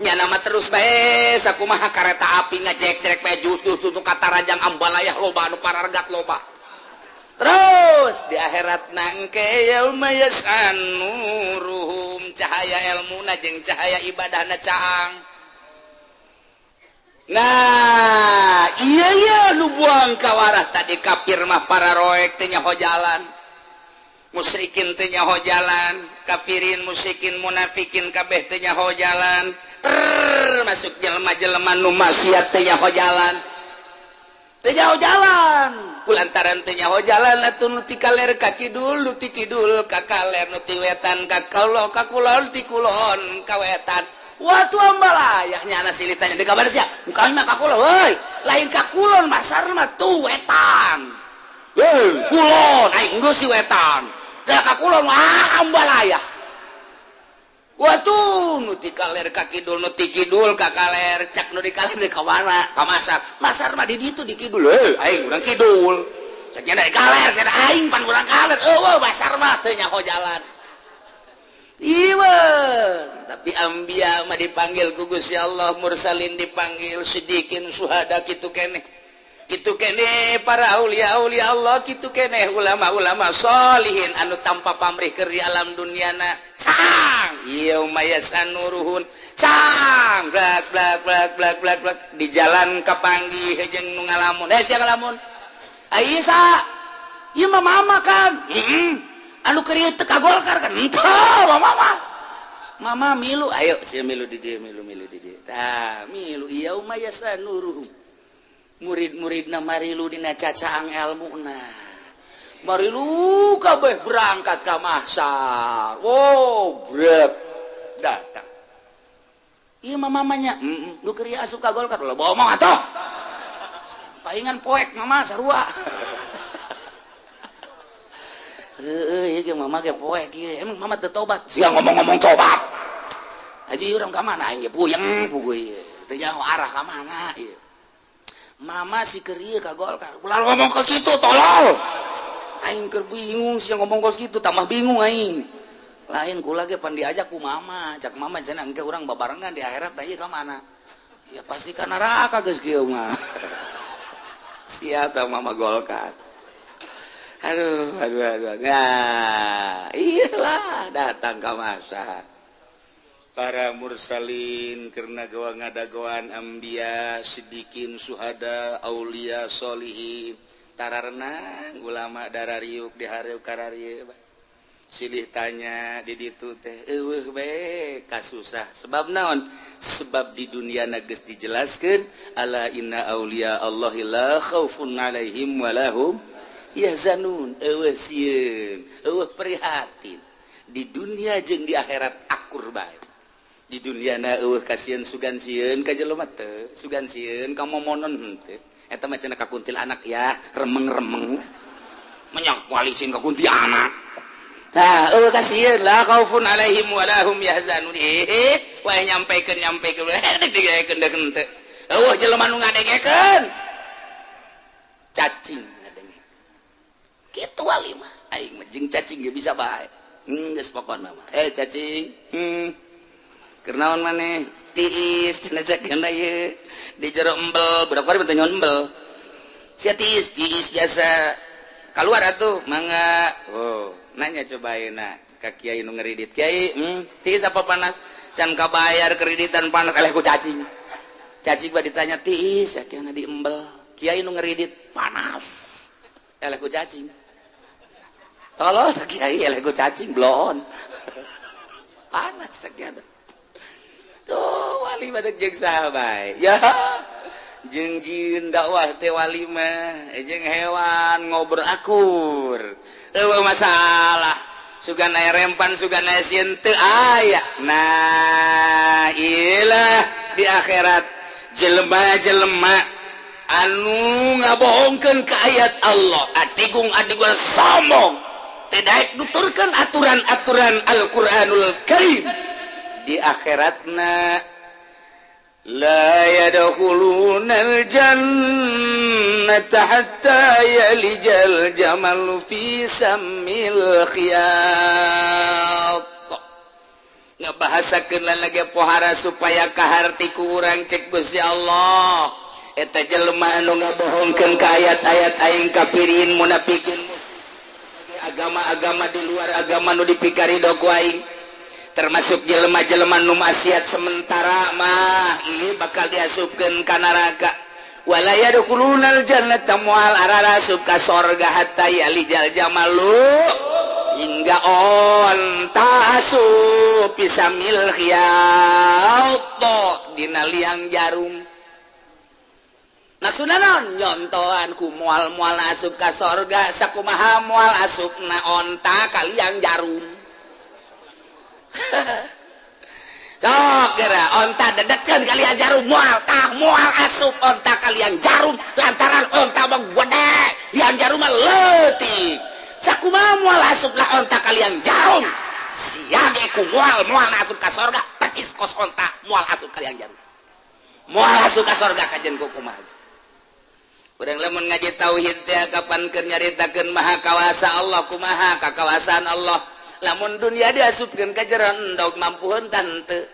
Nyana mah terus bae sakumaha kareta api ngajek-jek bae jutuh tuh katarajang ambalayah loba anu parargat loba. Terus di akhirat nangke yauma yas'anuruhum, cahaya ilmuna jeung cahaya ibadahna caang. Nah, iya iya nu buang kawarah tadi kafir mah para roek teh nyaho jalan. Musyrikin teh nyaho jalan, kafirin, musyrikin, munafikin kabeh teh nyaho jalan. Termasuk jelema-jelema nu maksiat teh nyaho jalan. Teu nyaho jalan. Kulantaran teu nyaho jalan atuh nu ti kaler ka kidul, nu ti kidul ka kaler, nu ti wetan ka kulon, ka kulon ti kulon ka wetan. Waktu ambalayah nyana silih tanya di kabar sia. Kami mah ka kulon, woi. Lain ka kulon masar mah tuh wetan. Woi, kulon, aing geus si wetan. Da ka kulon wah ambalayah. Waktu nu ti kaler ka kidul, nu ti kidul ka kaler, cak nu di kaler di ka mana? Ka masar. Masar mah di ditu di kidul. Heuh, aing urang kidul. Cek nya galer cenah aing pan urang galer. Eueuh basar mah teu nyaho jalan. Iwan, tapi ambia mah dipanggil ku Gusti Allah, mursalin dipanggil, sidikin suhada kitu keneh. Kitu keneh para aulia-aulia Allah, kitu keneh ulama-ulama solihin anu tanpa pamrih keur di alam duniana. Cang, yauma yasanuruhun. Cang, blak blak blak blak blak blak di jalan kapanggih jeung nu ngalamun. Eh sia ngalamun. Ai sa, ieu mah mama kan. Heeh. Anu keur ieu teu ka Golkar kan. Henteu, mama. Mama milu, ayo sia milu di dieu, milu-milu di dieu. Tah, milu yauma yasanuruhum. Murid-muridna marilu dina cacaang elmuna. Marilu kabeh berangkat ka mahsyar. Wow, brek datang. Ieu mah mamanya, heeh, nu keur ieu asup ka Golkar. Lah bohong atuh. Paingan poek mama sarua. Heueuh, ieu ge mama ge poek ieu. Emang mama teu tobat? Sia ngomong-ngomong tobat. Aji urang ka mana aing ge puyeng puguh ieu. Teu nyaho arah ka mana ieu. Mama si keur ieu ka Golkar. Ulah ngomong ke situ tolol. Aing keur bingung sia ngomong ke situ tambah bingung aing. Lain kula ge pan diajak ku mama, cak mama cenah engke urang babarengan di akhirat tah ieu ka mana? Ya pasti ka neraka geus kieu mah. Sia tah mama Golkar. Aduh, aduh, aduh. Nah, iyalah datang ke masa. Para mursalin karena gawa ngadagoan ambia, sidikin, suhada, aulia, solihin, tararenang ulama darariuk dihariuk kararieu. Silih tanya di ditu teh eueuh bae kasusah. Sebab naon? Sebab di dunia geus dijelaskeun ala inna aulia Allahi la khaufun alaihim walahum yahzanun. Eueuh sieun, eueuh prihatin. Di dunia jeung di akhirat akur bae. Di dunia na eueuh kasieun sugan sieun ka jelema teu, sugan sieun ka momonon henteu. Eta mah cenah ka kuntilanak ya, remeng-remeng. Menyak walisin ka kuntilanak. Nah, eueuh kasieun la khaufun alaihim wa lahum yahzanun. Wae nyampekeun nyampekeun digaekeun deuk henteu. Eueuh jelema nu ngadengekeun. Cacing ngadenge. Kitu wali mah aing mah jeung cacing ge bisa bae. Geus pokona mah. Cacing. Keur naon maneh? Tiis cenah cek ieu. Di jero embel, budak bari teh nyon embel. Sia tiis, tiis jasa. Kaluar atuh, mangga. Oh, nanya coba ayeuna ka kiai nu ngeridit. Kiai, tiis apa panas? Can kabayar kreditan panas eleh ku cacing. Cacing mah ditanya tiis, akhirna di embel. Kiai nu ngeridit panas. Eleh ku cacing. Tolol tak kiai eleh ku cacing bloon. Panas sakieu. Tuh wali badak jeung saha bae. Ya. Jeung jin dakwah teh wali mah jeung hewan ngobrol akur. Eueuh masalah. Sugan aya rempan sugan aya sieun teu aya. Nah, ilah di akhirat jelema-jelema anu ngabohongkeun ka ayat Allah, adigung-adigung sombong, teu daek nuturkeun aturan-aturan Al-Qur'anul Karim. Di akhiratna la yadkhulunal jannata hatta yalijal jamalu fi sammil khiyat. Ngabahasakeun lagi pohara supaya kaharti ku urang cek Gusti Allah. Eta jelema anu ngabohongkeun ka ayat-ayat aing kafirin munafikin agama-agama di luar agama nu dipikarido ku aing, termasuk jelema-jelema nu maksiat sementara mah ini bakal diasupkeun ka neraka. Wala yadkhulunal jannata moal ararasup ka sorga hatta yalijal jamalu hingga onta asup pisamil khiyat dina liang jarum. Maksudna naon? Nyontohan ku moal-moal asup ka sorga sakumaha moal asupna onta ka liang jarum. Sok geura onta dedetkeun ka liang jarum moal tah moal asup onta ka liang jarum lantaran onta mah gede liang jarum mah leutik. Sakumaha moal asup lah onta ka liang jarum sia ge ku moal moal asup ka sorga percis kos onta moal asup ka liang jarum moal asup ka sorga kajen ku kumaha. Urang lamun ngaji tauhid teh kapan keur nyaritakeun maha kawasa Allah kumaha kakawasaan Allah. Lamun dunia diasupkeun ka jero endog mampu henteu teu.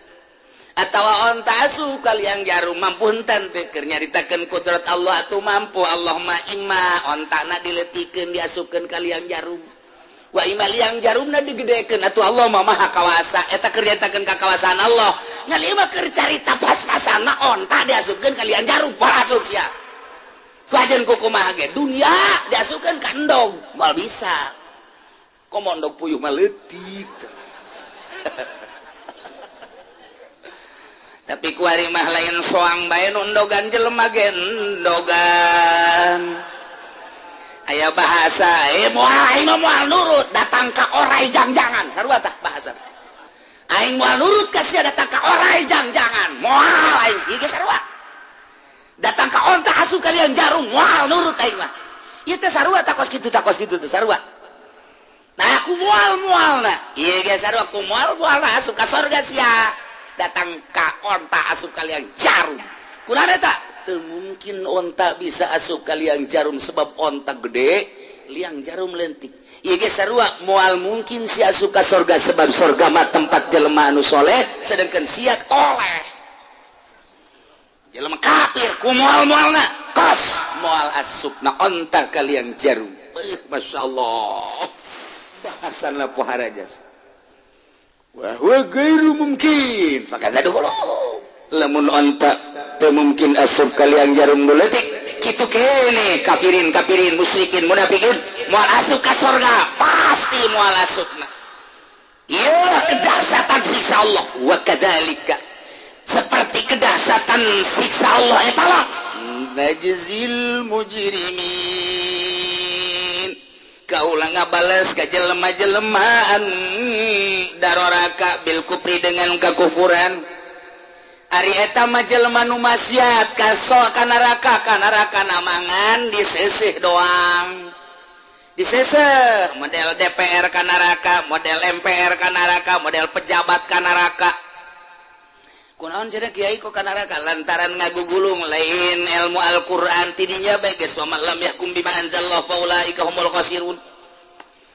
Atawa onta asup ka liang jarum mampu henteu teu keur nyaritakeun kudrat Allah atuh mampu Allah mah imma ontana dileutikeun diasupkeun ka liang jarum. Wa imma liang jarumna digedekeun atuh Allah mah maha kawasa eta keur nyaritakeun kakawasaan Allah. Ngan ieu mah keur carita pas-pasana onta diasupkeun ka liang jarum moal asup sia. Wajan kumaha ge dunia diasupkeun ka endog moal bisa. Komo endog puyuh mah leutik. Tapi kuari mah lain soang bae nu endogan jelema ge endogan. Aya bahasa moal aing mah moal nurut datang ka orai jangjangan sarua tah bahasa. Aing moal nurut ka sia datang ka orai jangjangan moal aing ieu ge sarua. Datang ka onta asup kalian jarum moal nurut aing mah. Ieu teh sarua takos kitu teh sarua. Nah aku moal-moalna. Ieu ge sarua aku moal-moalna asup ka sorga sia. Datang ka onta asup kalian jarum. Kunaon eta? Teu mungkin onta bisa asup kalian jarum sebab onta gede, liang jarum leutik. Ieu ge sarua moal mungkin sia asup ka sorga sebab sorga mah tempat jelema anu soleh sedangkan sia toleh. Jelema kafir ku moal-moalna kos moal asupna onta kalian jarum. Masya Allah bahasanna pohara jas. Wa huwa ghairu mumkin fakadza dukhulu. Lamun onta teu mungkin asup kalian jarum nu leutik kitu kene kafirin kafirin musyrikin munafikin moal asup ka sorga pasti moal asupna. Ieu kedahsyatan siksa Allah wa kadzalika seperti kedahsyatan siksa Allah eta lah najzil mujrimin kaula ngabales ka jelema-jelemaan daroraka bil kufri dengan kekufuran. Ari eta mah jelema nu maksiat ka neraka namangan diseseh doang diseseh model DPR ka neraka model MPR ka neraka model pejabat ka neraka. Kunaon cenah kiai kok ka neraka lantaran ngagugulung lain ilmu Al-Qur'an tidinya bae geus wa man lam yahkum bima anzalallahu faulaika humul khasirun.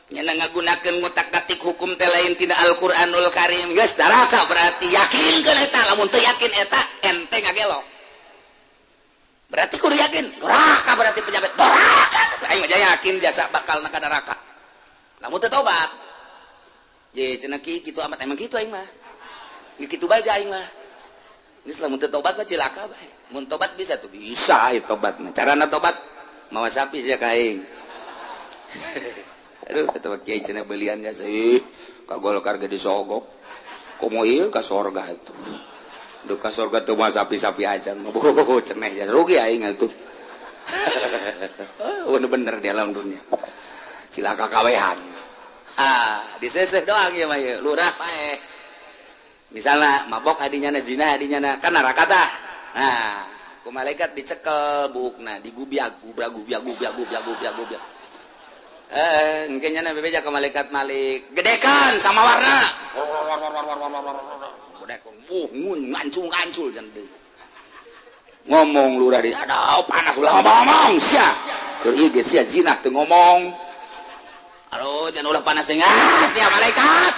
Nya ngagunakeun ngutak-atik hukum teh lain tina Al-Qur'anul Karim geus neraka berarti yakinkeun eta lamun teu yakin eta ente ngagelo. Berarti kudu yakin neraka berarti pejabat neraka geus aing mah yakin jasa bakal ka neraka. Lamun teu tobat. Ye cenah ki kitu amat emang kitu aing mah. Kitu bae aing mah. Geus lamun teu tobat mah cilaka bae. Mun tobat bisa tuh bisa ieu tobat mah. Carana tobat mawa sapi sia ka aing. Aduh eta mah kiai cenah beulian nya sih ka Golkar ge disogok. Komo ieu ka sorga atuh. Duh ka sorga teu mah sapi-sapi acan mah ceneh ya rugi aing atuh. Bener-bener di alam dunia. Cilaka kawehan. Ah, diseseh doang ieu mah ieu lurah paeh. Misalnya mabok adinya na zina adinya na kan neraka tah. Nah, ku malaikat dicekel buukna, digubiag gubiag gubiag gubiag gubiag gubiag gubiag. Engke nya na bebeja ka malaikat Malik, gedekan sama warna. Gedekan, ngancul-ngancul jan deui. Ngomong lurah di, aduh panas ulah ngomong sia. Keur ieu ge sia zina teu ngomong. Aduh jan ulah panas teh sia malaikat.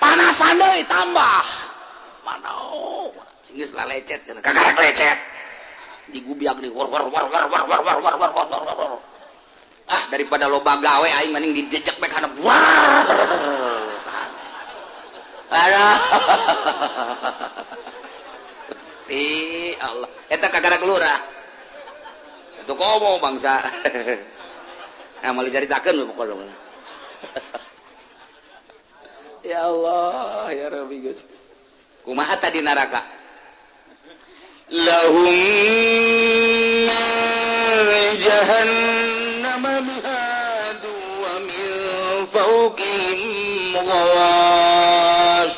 Panasan deui tambah. Mana geus lalecet cenah kakarek lecet. Digubiag di war war war war war war war war war war. Ah daripada loba gawe aing mending dijejek bae kana war. Aduh. Gusti Allah. Eta kakarek lurah. Itu komo bangsa. Nah moal dicaritakeun pokona. Ya Allah, ya Rabbi Gusti. Kumaha tadi neraka? Lahum jahannam mihadu wa min fawqihim ghawash.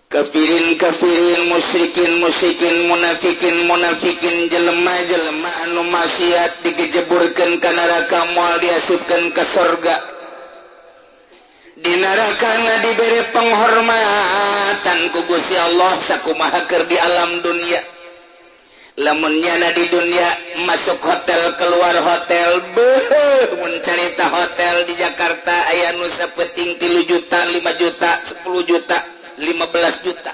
Kafirin kafirin musyrikin musyrikin munafikin munafikin jelema-jelema anu maksiat digejeburkeun ka neraka moal diasupkeun ka sorga. Di neraka diberi penghormatan ku Gusti Allah sakumaha keur di alam dunia. Lamun nyana di dunia masuk hotel keluar hotel, beuh mun carita hotel di Jakarta aya nu sapeting 3 juta, 5 juta, 10 juta, 15 juta.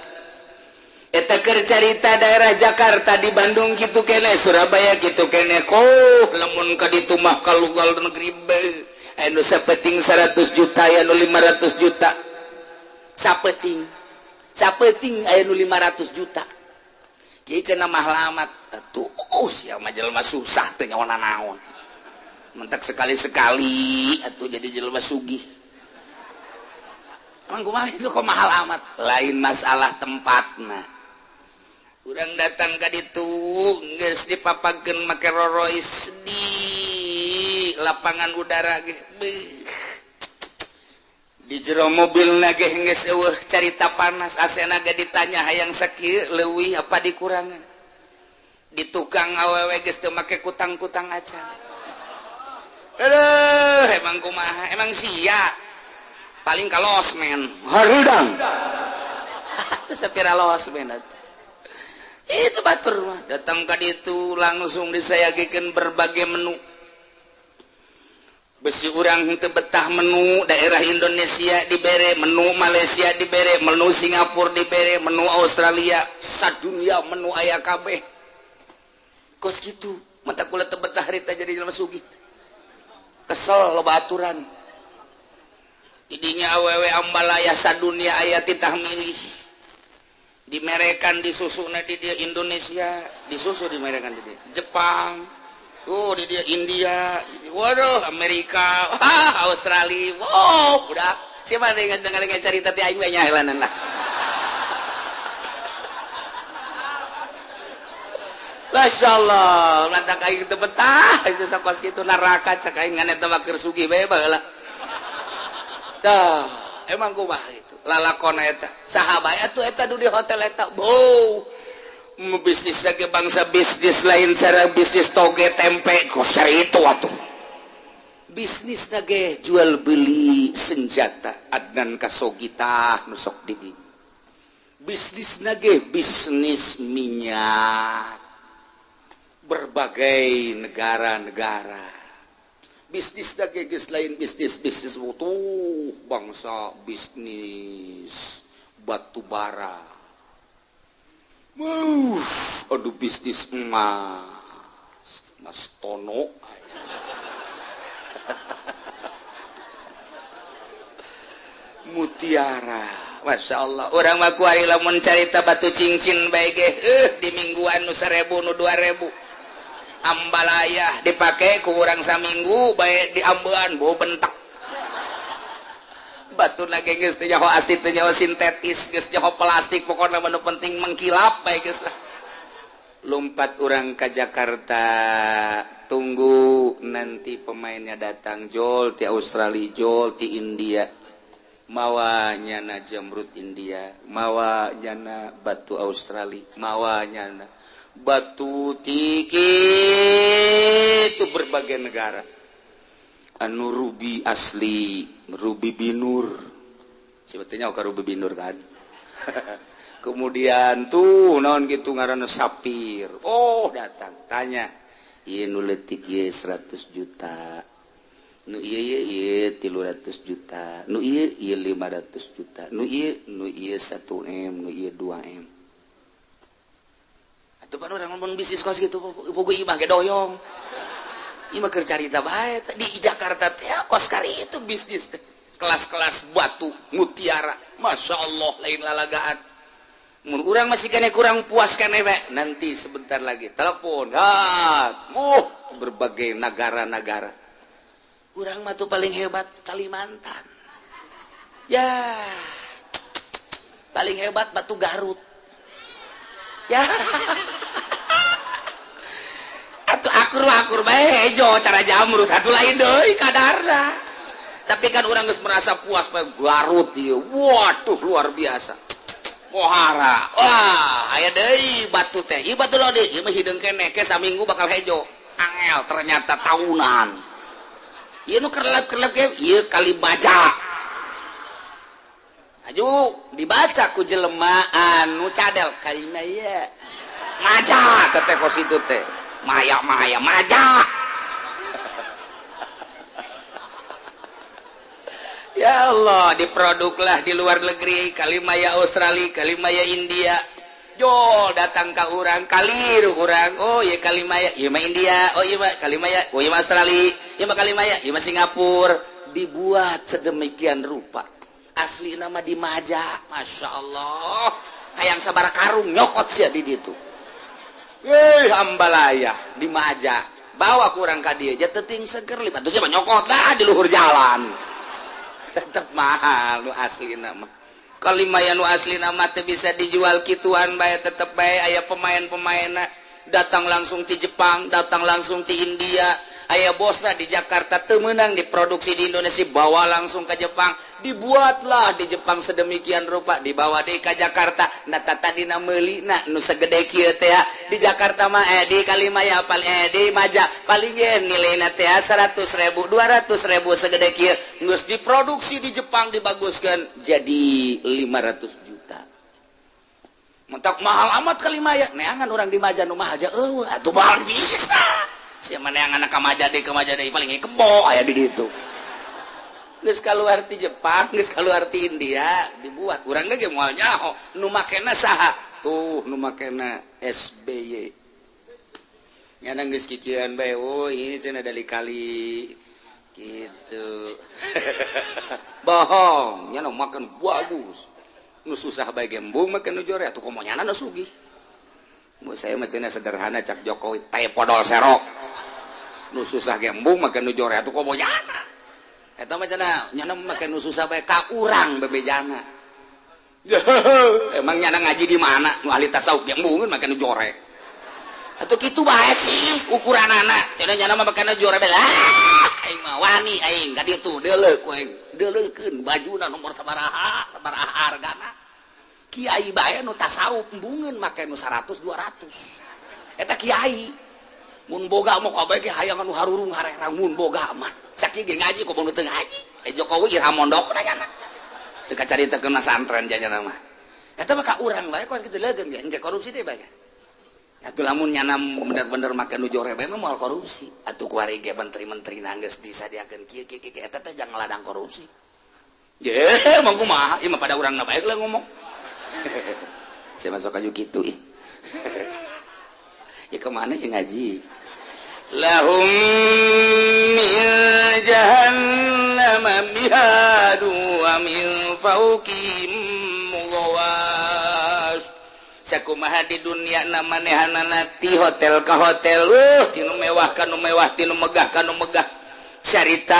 Eta keur carita daerah Jakarta, di Bandung kitu keneh, Surabaya kitu keneh. Koh lamun ka ditu mah ka luar negeri beuh aya nu sapeting 100 juta, aya nu 500 juta. Sapeting. Sapeting aya nu 500 juta. Kieu cenah mah lamat atuh sia mah jelema susah teu nyawa nanaon. Mentak sekali-sekali atuh jadi jelema sugih. Emang kumaha itu kok mahal amat? Lain masalah tempatna. Urang datang ka ditu geus dipapageun make rorois di lapangan udara ge. Beuh. Di jero mobilna ge geus eueuh carita panas, asena ge ditanya hayang sakieu leuwih apa dikurangan. Di tukang awewe geus teu make kutang-kutang acan. Aduh, emang kumaha? Emang sia. Paling ka losmen harudang. Itu sapira losmen atuh. Itu batur mah datang ka ditu langsung disayagikeun berbagai menu. Besi urang teu betah menu daerah Indonesia dibere, menu Malaysia dibere, menu Singapura dibere, menu Australia, sadunia menu aya kabeh. Kos kitu, mata kula teu betah harita jadi jelema sugih. Kesel loba aturan. Didinya awewe ambalaya sadunia aya titah milih. Dimerekan disusuna di dia Indonesia, disusu dimerekan di dia Jepang, oh di dia India, waduh Amerika, ah, Australia, wow, udah siapa dengan cerita ti aing we nyaheulanan lah. Masya Allah, lantak aing teu betah, itu sakos kitu neraka cak aing ngan eta mah keur sugih bae baheula. Dah, emang kumaha itu lalakon eta saha bae atuh eta du di hotel eta. Beuh, bisnis ge bangsa bisnis lain cara bisnis toge tempe kos cari itu atuh. Bisnis ge jual beli senjata Adnan Khashoggi tah nu sok di dieu. Bisnis ge bisnis minyak berbagai negara-negara. Bisnis lagi geus lain bisnis bisnis tuh bangsa bisnis batu bara. Aduh bisnis emas Mas Tono. Mutiara. Masya Allah. Urang mah kuari lamun carita batu cincin bae ge di mingguan nu 1000 nu 2000. Ambalaya dipakai ku urang saminggu bae diambean bau bentak. Batu lagi geus teu nyaho asli teu nyaho sintetis geus nyaho plastik pokona mah nu penting mengkilap bae geus lah. Lompat urang ka Jakarta, tunggu nanti pemainnya datang, jol ti Australia, jol ti India. Mawa nyana jamrut India, mawa nyana batu Australia, mawa nyana batu tiki itu berbagai negara. Anu ruby asli, ruby binur. Sebetulnya oke ruby binur kan. Kemudian tuh naon gitu ngaranna sapir. Oh, datang tanya, ieu nu leutik ieu 100 juta. Nu ieu ieu 300 juta, nu ieu ieu 500 juta, nu ieu 1 M, nu ieu 2 M. Atuh pan urang ngomong bisnis kos gitu, bogo imah ge doyong. Imah keur carita bae di Jakarta teh kos kali itu bisnis teh. Kelas-kelas batu mutiara, Masya Allah lain lalagaan. Mun urang masih kene kurang puas kene we, nanti sebentar lagi telepon, ha, berbagai negara-negara. Urang mah tuh paling hebat Kalimantan. Ya. Paling hebat batu Garut. Ya. Atuh akur-akur bae hejo cara jamrut atuh lain deui kadarna. Tapi kan urang geus merasa puas bae Garut ieu. Waduh luar biasa. Pohara. Wah, aya deui batu teh. Ieu batu lode, ieu mah hideung keneh ke saminggu bakal hejo. Angel ternyata tahunan. Ieu nu kerlap-kerlap ge ieu kali baca. Aju dibaca ku jelema anu cadel kalima ieu. Maja teh kos itu teh. Maya-maya maja. Ya Allah, diproduklah di luar negeri, Kalimaya Australia, Kalimaya India. Jol datang ka urang, kaliru urang. Oh iya Kalimaya, ieu mah India, oh iya mah Kalimaya, oh iya mah Australia, ieu mah Kalimaya, ieu mah Singapura. Dibuat sedemikian rupa. Asli nama di Maja, Masya Allah. Hayang sabar karung nyokot sia di ditu. Hei ambalaya di Maja. Bawa kurang ka dieu ja teuting seger lima. Terus mah nyokot lah di luhur jalan. Tetep mahal nu asli nama. Kalimaya nu asli nama teu bisa dijual kituan bae, tetep bae aya pemain-pemainna datang langsung ti Jepang, datang langsung ti India. Aya bosna di Jakarta teu meunang diproduksi di Indonesia, bawa langsung ke Jepang, dibuatlah di Jepang sedemikian rupa, dibawa deui ka Jakarta. Nah tadina meulina nu segede kieu teh di Jakarta mah di Kalimaya paling di Maja paling ge nilaina teh 100.000 200.000 segede kieu, geus diproduksi di Jepang dibaguskeun jadi 500 juta. Mentak mahal amat Kalimaya, neangan urang di Maja nu mahal aja eueuh atuh mahal bisa. Si mana yang anak kamaja deh paling kebo aya di ditu. Geus kaluar ti Jepang, geus kaluar ti India, dibuat urang ge moal nyaho nu makena saha? Tuh nu makena SBY. Nya geus kikieuan bae, oh ini cenah dari kali gitu. Bohong, nya nu makan bagus. Nu susah bae gembung make nu jore atuh komo nyana nu sugih. Mu saya mah cenah sederhana cak Jokowi teh podol serok. Nu susah gembung make nu jore atuh komo nyana. Eta mah cenah nyana make nu susah bae ka urang bebejana. Emang nyana ngaji di mana? Nu ahli tasawuf gembungeun make nu jore. Atuh kitu bae sih ukuranana. Cenah nyana mah make nu jore bae. Ah, aing mah wani aing ka ditu deuleuh ku aing. Deuleukeun bajuna nomor sabaraha, sabaraha hargana. Kiai bae nu tasawuf embungeun make nu 100 200. Eta kiai mun boga mah kabeh ge hayang anu harurung harerang mun boga mah. Sakieu ge ngaji komo nu teu ngaji. Eh Jokowi ira mondok na nyana. Teu kacaritakeun santren janyana mah. Eta mah ka urang bae kos kitu leugeun ge engke korupsi deui bae. Atuh lamun nyana bener-bener make nu jore bae mah moal korupsi. Atuh kuari ge menteri-menteri geus disadiakeun kieu kieu kieu eta teh jangan ladang korupsi. Ye, mah kumaha? Ieu mah pada urangna bae lah ngomong. Saya masuk aja gitu ih. Ya kemana ya ngaji? Lahum min jahannam mihadu wa min fawqihim ghawash. Sakumaha di dunia namanehanana ti hotel ka hotel, tinu mewah ka nu mewah, tinu megah ka nu megah. Carita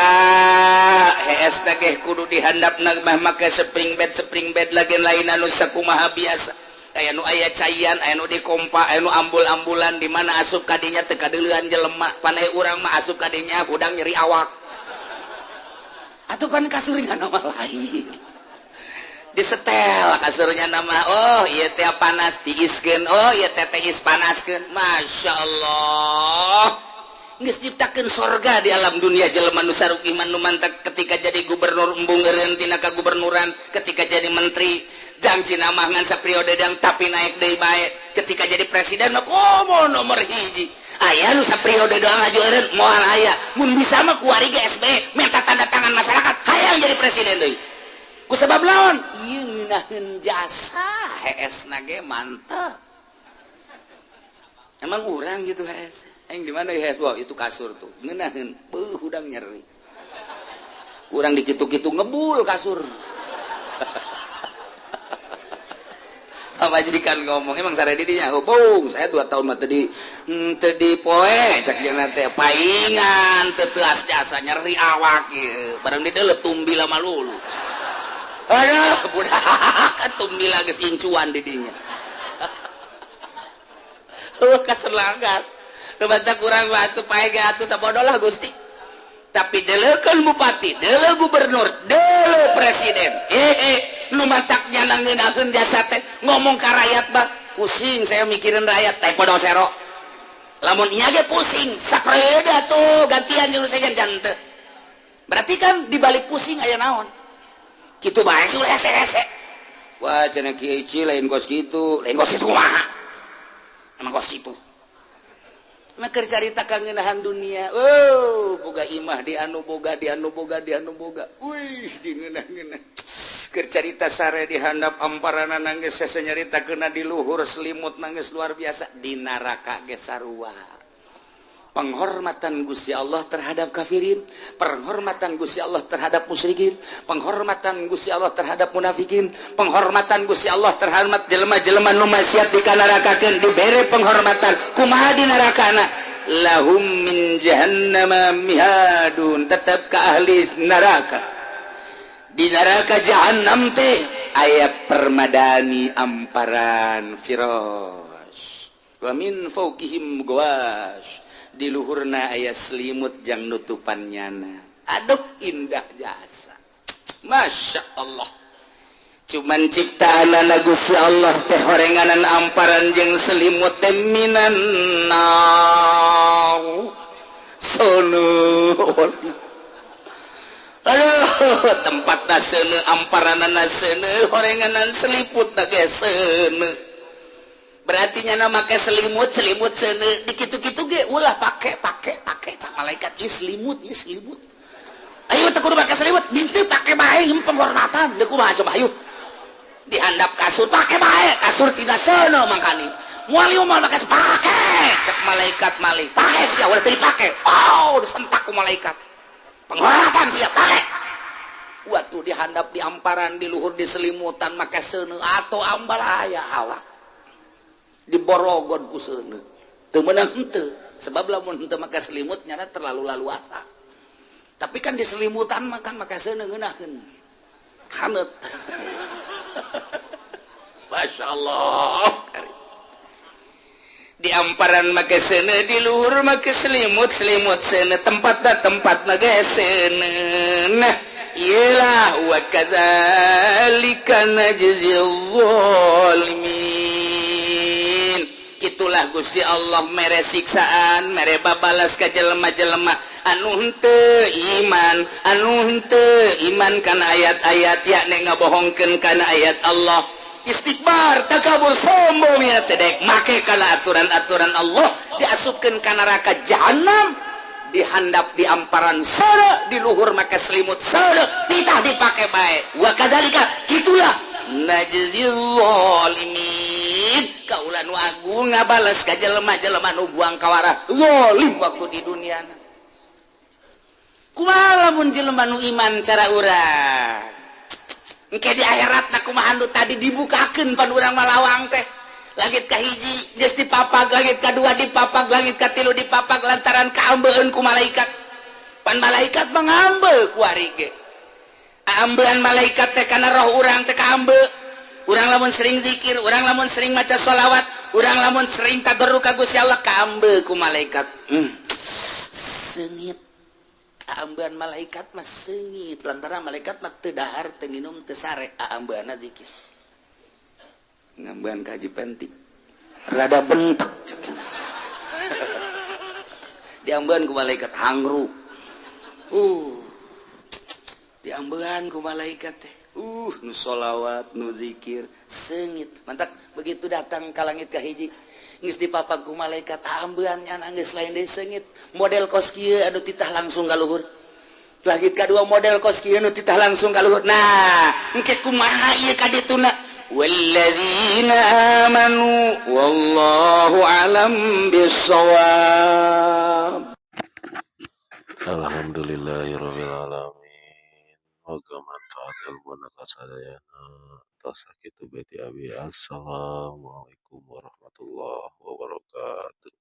hees teh kudu dihandapna mah make spring bed lagi lain anu sakumaha biasa. Aya nu aya caian, aya nu dikompa, aya nu ambul-ambulan di mana asup kadinya teu kadeulean jelema, panai urang mah asup kadinya hudang nyeri awak. Atuh pan kasurnya nama lain. Disetel kasurnya nama, oh ieu teh panas diiskeun, oh ieu teh tiis panaskeun. Masya Allah. Geus ciptakeun sorga di alam dunia jelema nu sarugih mah nu mantak ketika jadi gubernur embung eureun tina kagubernuran, ketika jadi menteri jangji mah ngan sapriode dang tapi naik deui bae, ketika jadi presiden mah komo nomor hiji. Aya nu sapriode doang aju eureun moal aya. Mun bisa mah kuari ge SBY minta tanda tangan masyarakat hayang jadi presiden deui. Ku sebab laon? Ieu ngeunaheun jasa heesna ge mantap. Emang urang gitu hees. Aing di mana ya? Wah, itu kasur tuh. Ngeunaheun, beuh hudang nyeri. Urang dikitu-kitu ngebul kasur. Pamajikan ngomong, emang sare di dinya, oh, bung, saya 2 tahun mah teu di poe cek jeung teh paingan teu teuas jasa nyeri awak ieu. Barang di deuleu tumbila malulu. Aduh, budak tumbila geus incuan di dinya. Heuh kaselangan. Nu bantah kurang atuh pae ge atuh sabodoh lah Gusti. Tapi deuleukeun bupati, deuleu gubernur, deuleu presiden. Nu mataknya ngeunaheun jasa teh ngomong ka rakyat bah, pusing saya mikirin rakyat teh podol sero. Lamun nya ge pusing, sapreud atuh gantian jeung sejen jante. Berarti kan dibalik pusing aya naon? Kitu bae sih hese-hese. Wah cenah Kiai Ci lain kos kitu, lain kos kitu kumaha? Emang kos kitu. Mah keur carita kangenahan dunia. Oh, boga imah di anu boga, di anu boga, di anu boga. Wih, di ngeunah-ngeunah. Keur carita sare di handap amparana nangis, hese nyarita kena di luhur selimut nangis luar biasa. Di neraka ge sarua. Penghormatan Gusti Allah terhadap kafirin, penghormatan Gusti Allah terhadap musyrikin, penghormatan Gusti Allah terhadap munafikin, penghormatan Gusti Allah terhadap jelema-jelema nu maksiat dikanarakakeun, dibere penghormatan. Kumaha di nerakana? Lahum min jahannama mihadun, tetap ke ahli neraka. Di neraka jahannam teh aya permadani amparan firas. Wa min fawqihim ghawash, di luhurna aya selimut jang nutupan nyana. Aduh, indah jasa, Masya Allah. Cuman ciptaan Gusti Allah teh horenganan amparan jeung selimut teh minan nar seuneu. Aduh, tempatna seuneu, amparanana seuneu, horenganan seliput ge seuneu. Berarti nyana make selimut, selimut seuneu, dikitu-kitu ge ulah pake pake pake. Cak malaikat, ieu selimut, ieu selimut. Ayo teu kudu make selimut, bintu pake bae, ieu penghormatan. Deuk kumaha coba, ayo dihandap kasur pake bae, kasur tidak seuneu mangkani. Moal ieu moal make, pake. Cek malaikat malik, pake sia, udah teu dipake. Oh, disentak ku malaikat, penghormatan sia, pake. Waktu dihandap di amparan, di luhur di selimutan make seuneu atau ambalaya awak diborogon ku seuneu teu meunang henteu, sebab lamun henteu make selimut nyana terlalu laluasa. Tapi kan di selimutan mah kan make seuneu ngeunaheun haneut. Masya Allah, di amparan make seuneu, di luhur make selimut, selimut seuneu, tempatna tempatna ge seuneu. Nah, iyalah, wa kadzalika najzil zalimin. Itulah Gusti Allah mere siksaan, mere babalas ka jelema-jelema anu henteu iman, anu henteu iman kana ayat-ayat, yakni ngabohongkeun kana ayat Allah, istikbar, takabur, sombong, ya teh dek make kana aturan-aturan Allah, diasupkeun ka neraka jahanam, dihandap di amparan seuneu, di luhur make selimut seuneu, titah dipake bae. Wa kadzalika, gitulah, najzil zalimin, kaula nu agung ngabales ka jelema-jelema nu buang kawarah zalim waktu di dunia. Kumaha lamun jelema nu iman, cara urang engke di akhirat na kumaha? Nu tadi dibukakeun pan urang malawang teh, langit kahiji geus dipapag, langit kadua dipapag, langit katilu dipapag, lantaran kaambeun ku malaikat. Pan malaikat mah ngambe kuari ge, ambean malaikat teh kana roh urang teh kaambe. Urang lamun sering zikir, urang lamun sering maca sholawat, urang lamun sering tadarru ka Gusti Allah, kaambe ku malaikat. Seungit kaambean malaikat mah, seungit, lantaran malaikat mah teu dahar, teu nginum, teu sare, aambeanna zikir. Ngambean kaji penti rada bentek, diambean ku malaikat hangru. Diambean ku malaikat teh. Nu sholawat, nu zikir seungit. Mantap, begitu datang ka langit kahiji geus dipapag ku malaikat, ambean nya geus lain deui, seungit model kos kieu anu titah langsung ka luhur. Langit kadua model kos kieu nu titah langsung ka luhur. Nah, engke kumaha ieu ka dituna? Wallazina amanu, wallahu alam bissawab. Alhamdulillahirabbil alamin. Moga manfaat ilmuna kasadayana. Tos sakitu bae ti abi. Assalamualaikum warahmatullahi wabarakatuh.